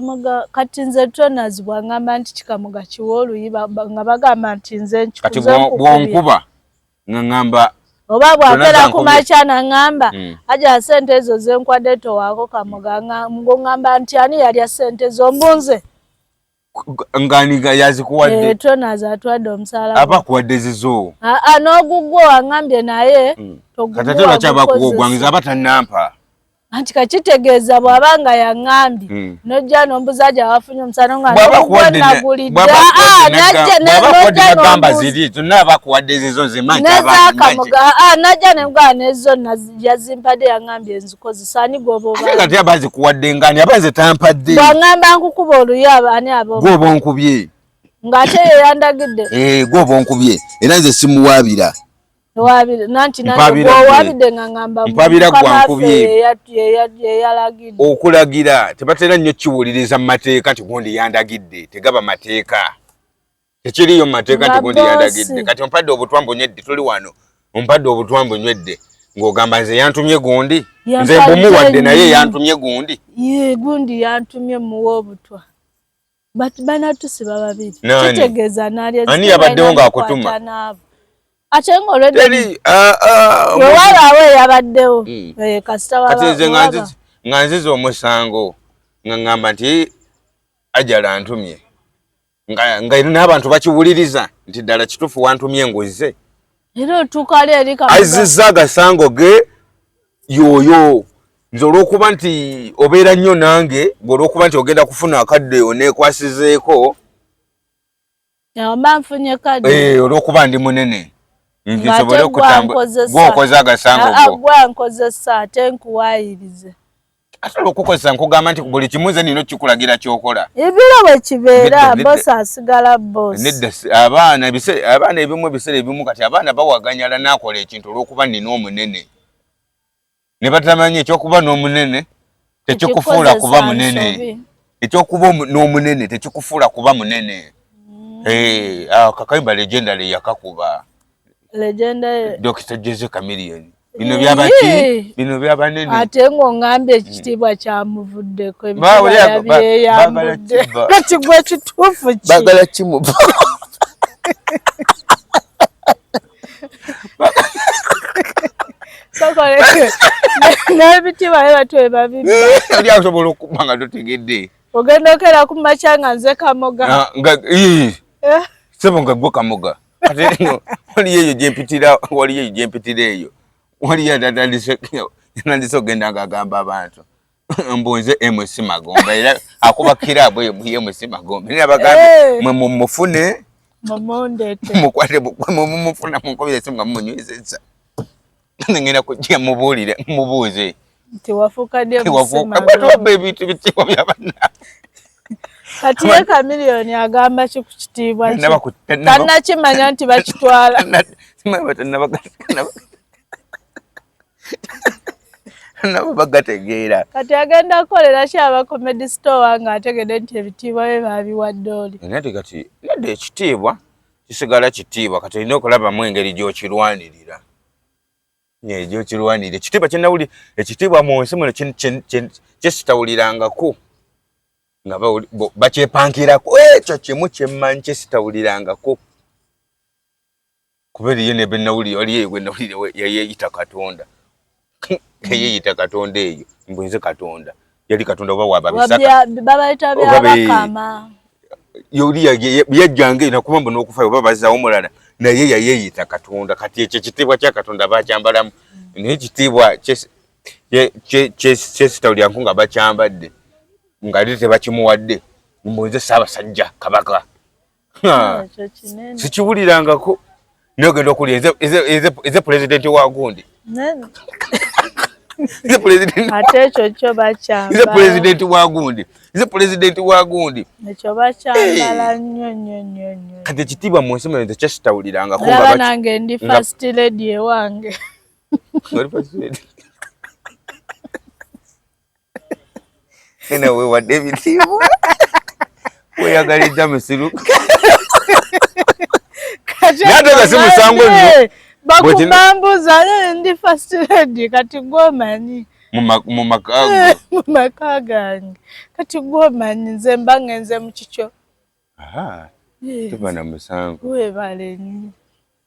kati nze Tronas bwangamba nti kikamuga kiwa oluyi nga bagamba nti nze kati bwonkuba nga ngamba oba bwakera ku makya nangamba mm. aja sente ezo zenkwadde towaako kamuga ngamba nti ani yalya sente zo mbunze Ngani yazikuwadde eh, Tronas atwadde omusaala aba akuwadde zizo ah, ah, n'ogugwo wangambye naye mm. Kati ate lwaki aba akuwa ogwangiza aba tannampa anti kakitegeeza bw'aba nga yaŋŋambye mm. Nojja nombuza gye wafunye omusana nga nagulidde nagamba ziri zonna aba akuwadde zizo nze najja nemugamba nezo yazimpadde yaŋŋambye nzikozesa ani gwoba kati aba azikuwadde ngani aba nze tampadde bw'aŋŋamba nkukuba oluyi ani aba gwoba onkubye ng'ate ye yandagidde eh, gwoba onkubye era nze simuwaabira Mpabira gwankubye okulagira tebatera nnyo kiwuliriza mu mateeka nti gundi yandagidde tegaba mateeka tekiriyo mu mateeka nti gundi yandagidde kati ompadde obutwa mbunyedde tuli wano Ompadde obutwa mbunywedde ng'ogamba nze yantumye gundi, nze mbumuwadde naye yantumye gundi. Ye gundi yantumye muwe obutwa. But banatusiba babiri. Kitegeeza nalya. Ani yabaddewo ng'akutuma? Ate ng'olwedde wewalaawo eyabaddewo. Hmm. Kasita Kati nze nga nziza omusango nga ŋŋamba nti Ajala antumye. Nga nga n'abantu bakiwuliriza nti ddala kituufu wantumye nguzze. Era otuuka ali eri Azizza agasango ge yoyo. Nze olw'okuba nti obeera nnyo nange, gwe olw'okuba nti ogenda kufuna akadde oneekwasizeeko. Mba nfunye kadde. Eh, olw'okuba ndi munene. Nsobole okutambula. Gwe okoze agasango go. Gwe nkozesa ate nkuwaayirize. Ate olw'okukozesa nkugamba nti buli kimu nze nina okukikulagira ky'okola. Ebiro bwe kibeera bosi asigala bosi. Nedda abaana abaana ebimu ebiseera ebimu kati abaana bawaganyala n'akola ekintu olw'okuba nina omunene. Ne batamanyi ekyokuba n'omunene tekikufuula kuba munene. Ekyokuba n'omunene tekikufuula kuba munene. Mm. Eh, ah, kakayimba legendary yakakuba. Legendary. Dr. Jose Chameleone. Bino byabaki? Bino byabanene. Ate ng'ongambye ekitiibwa kyamuvuddeko ebitiibwa yabyeyambudde. Kati gwe kituufu ki? Bagala kimuba. N'ebitiibwa bye batyo bye babibba. Oli asobola okubba nga totegedde. Ogenda okera ku makya nga nze kamoga. Nga eh. Sebo nga gwe kamoga. Ate no waliyo eyo gyempitira, waliyo eyo gyempitira eyo. Waliyo atandise atandise okugenda ng'agamba abantu mbu nze MC Magombe era akuba kiraabu eyo mu MC Magombe. Naye abagambye eh. mwe mumufune mumundete mukwate mumufuna munkubire esimu nga mumunywezezza. Ngenda kujja mubuulire mubuuze. Nti wafuuka ddi MC Magombe? Batuwabba ebintu bitiibwa bya bannaabwe. Kati ye Chameleone agamba ki ku kitiibwa kye? Tannakimanya nti bakitwala. Nabo bagategeera. Kati agenda kukolera ki aba comedy store ng'ategedde nti ebitiibwa bye babiwadde oli? Nate kati nedda ekitiibwa kisigala kitiibwa kati olina okulabamu engeri gy'okirwanirira. Gy'okirwanirira. Ekitiibwa kye nawuli ekitiibwa mu nsi muno kye sitawulirangako nga bakyepankirako ekyo kimu kye mmanyi kye sitawulirangako. Kuba eriyo ne benawulire waliyo gwe nawulire yayeeyita Katonda. Yayeeyita Katonda eyo mbu nze Katonda. Yali Katonda oba wa Babisaka. Babayita Byabakama. Yoli yajjanga eno kuba mbu n'okufa oba bazzaawo omulala naye yayeeyita Katonda. Kati ekyo ekitiibwa kya Katonda bakyambalamu. Naye ekitiibwa kye sitawulirangako nga bakyambadde nga ate tebakimuwadde mbu nze Ssaabasajja Kabaka. Sikiwulirangako. Naye ogenda okulya eze pulezidenti wa gundi. Ate ekyo kyo bakyambala. Nze pulezidenti wa gundi. Nze pulezidenti wa gundi. Ekyo bakyambala nnyo nnyo nnyo nnyo. Kati ekitiibwa mu nsi muno nze kye sitawulirangako. Olaba nange ndi first lady ewange. Oli first lady. Ena weewadde ebitiibwa. Weeyagalizza musiru. Naye ate nga si musango nno. Bakubambuza ndi first lady kati gw'omanyi. Mu maka go. Mu maka gange. Kati gw'omanyi nze mba ngenze mu kikyo. Tuba na musango. Weebale nnyo.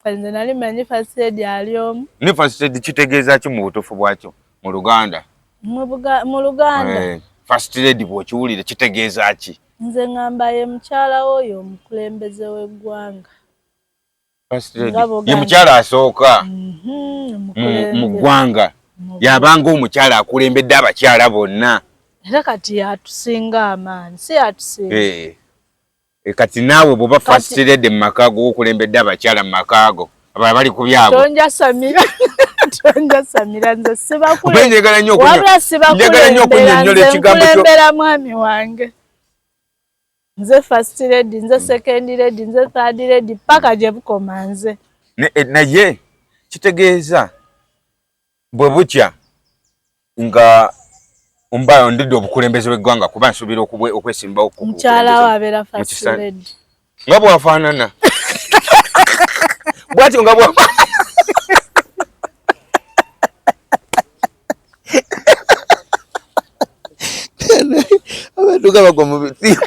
Nze nali manyi first lady ali omu. Ne first lady kitegeeza ki mu butuufu bwakyo mu Luganda? Mu Luganda. Eh, first lady bw'okiwulira kitegeeza ki? Nze ŋŋamba ye mukyala w'oyo omukulembeze w'eggwanga. First lady ye mukyala asooka mu ggwanga. Yabanga omukyala akulembedde abakyala bonna. Era kati yatusinga amaanyi, si yatusinga. Eh. Kati naawe bw'oba first lady mu maka go okulembedde abakyala mu maka go abalala bali ku byabwe. Tonjasamira. Tonjasamira nze njagala nnyo wabula sibakulembera nze nkulembera mwami wange. Nze first lady, nze second lady, nze third lady paka gye bukoma nze. Naye kitegeeza bwe bukya nga mba ndidde obukulembeze bw'eggwanga kuba nsuubira okwesimbawo ku Mukyala we abeera first lady. Nga bw'afaanana. Bw'atyo nga bw'afaanana. Badduka bagwa mu bitimba.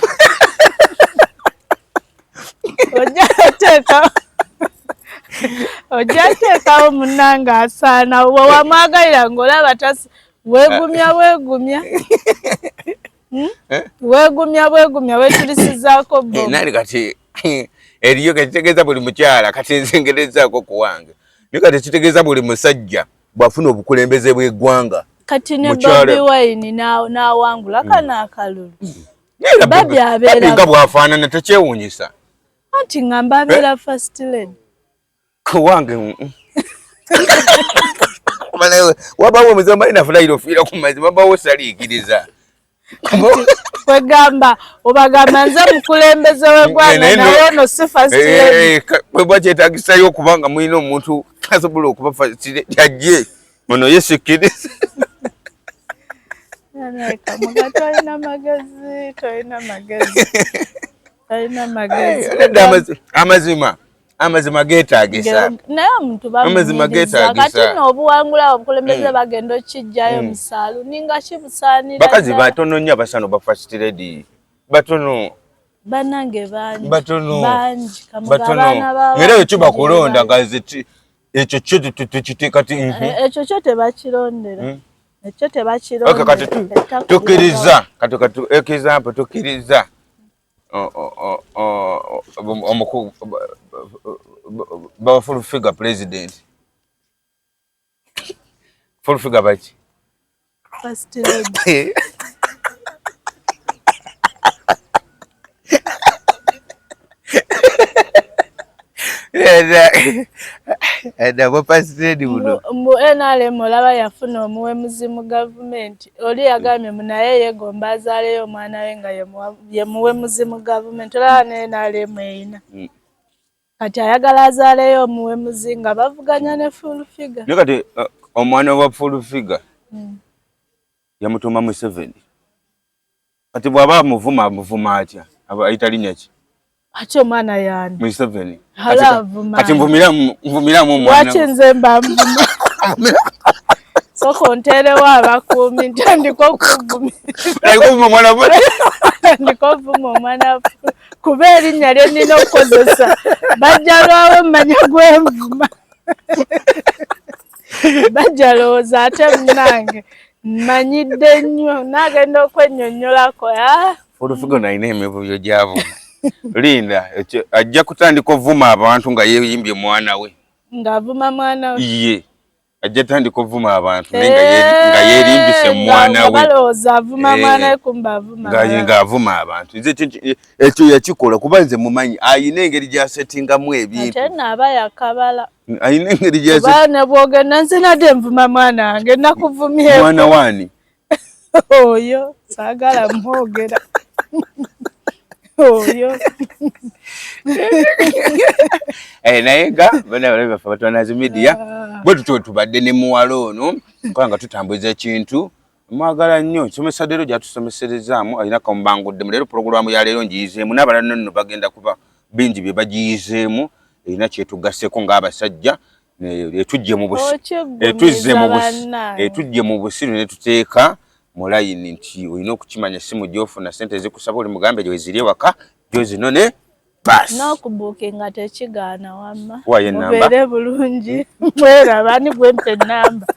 Ojja teekawo munnange asaana wewamwagalira ng'olaba weegumya bwegumya. Hmm? Eh? Weegumya bwegumya wetulisizaako bo. Eh, nani kati eriyo kitegeeza buli mukyala kati nze ngerezaako kuwange naye kati kitegeeza buli musajja bw'afuna obukulembeze bw'eggwanga. Kati ne Bobi Wine n'awangula hmm. kano akalulu. Hmm. Bobi abeera nga bw'afaanana tekyewuunyisa. Anti ngamba abeera eh? first lady. Wange mm. wabawo omuzimu balina fulayira ofiira ku mazima wabawo osaliikiriza. Kwegamba obagamba nze mukulembeze w'eggwanga naye ono si first lady. Eh, bweba kyetagisayo okuba nga mulina omuntu asobola okuba first lady ajje ono ye sikkiriza. Kamuga tolina magezi, tolina magezi, tolina magezi. Amazima amazima geetagisa naye omuntu bamazima kati no obuwangula obukulembeze mm. bagenda okijjayo mm. musaalu ninga kibusaanira bakazi batono nnyo abasano ba first lady batono banange bangi batono bangi batono era ekyo bakulonda nga ekyo kyo tukiteeka ti mhm. eh, ekyo kyo tebakirondera mm. ekyo tebakirondera kati tukkiriza kati kati example tukkiriza omuku baba full figure president full figure baki first lady Mbu NRM olaba yafuna omuwemuzi mu gavumenti oli yagambye mbu naye yegomba azaaleyo omwana we nga ye muwemuzi mu gavumenti olaba ne NRM eyina mm. kati ayagala azaaleyo omuwemuzi nga bavuganya ne full figure naye kati eh, omwana wa full figure mm. yamutuuma Museveni Kati bw'aba amuvuma amuvuma atya? Ayita linnya ki? Ate omwana yaani? Museveni. Kati nvumiramu omwana. Lwaki nze mba nvuma? Sooka onteerewo abakuumi ntandika okuvuma. Tandika okuvuma omwana kuba erinnya lye nnina okukozesa bajja lwawo mmanya gwenvuma. Bajja lowooza ate munange mmanyidde nnyo naagenda okwennyonnyolako. Ah. Olufugo nalina emivuyo gyavuma. Linda ajja kutandika ovuma abantu nga yeeyimbye mwana we. Ng'avuma mwana we. Ye. Ajja tandika ovuma abantu naye nga eh, yeerimbise mwana we. Balowooza avuma mwana we kumbe avuma. Ng'avuma abantu. Nze ekyo yakikola kuba nze mumanyi ayina engeri gy'asetingamu ebintu. Ate nno aba yakabala. Ayina engeri gy'asetingamu. Ne bwogenda nze nadde nvuma mwana wange nakuvumyeko. Mwana wani? Oyo saagala mwogera. Oyo. Eh, naye nga bana balabe baffe abatwanazi media ah. bwe tutyo tubadde ne muwala ono kubanga nga tutambuza ekintu mwagala nnyo nsomesa leero gyatusomeserezaamu alina kamubanguddemu leero pulogulaamu ya leero ngiyizeemu n'abalala nno nno bagenda kuba bingi bye bagiyizeemu erina kyetugasseko ng'abasajja etujje mu busiru ne tuteeka mu layini nti olina okukimanya simu gy'ofuna ssente zikusaba oli mugambe gyeziri ewaka gyozinone basi n'okubuukinga tekigaana wamma mubeere bulungi mweraba ani gwempa ennamba.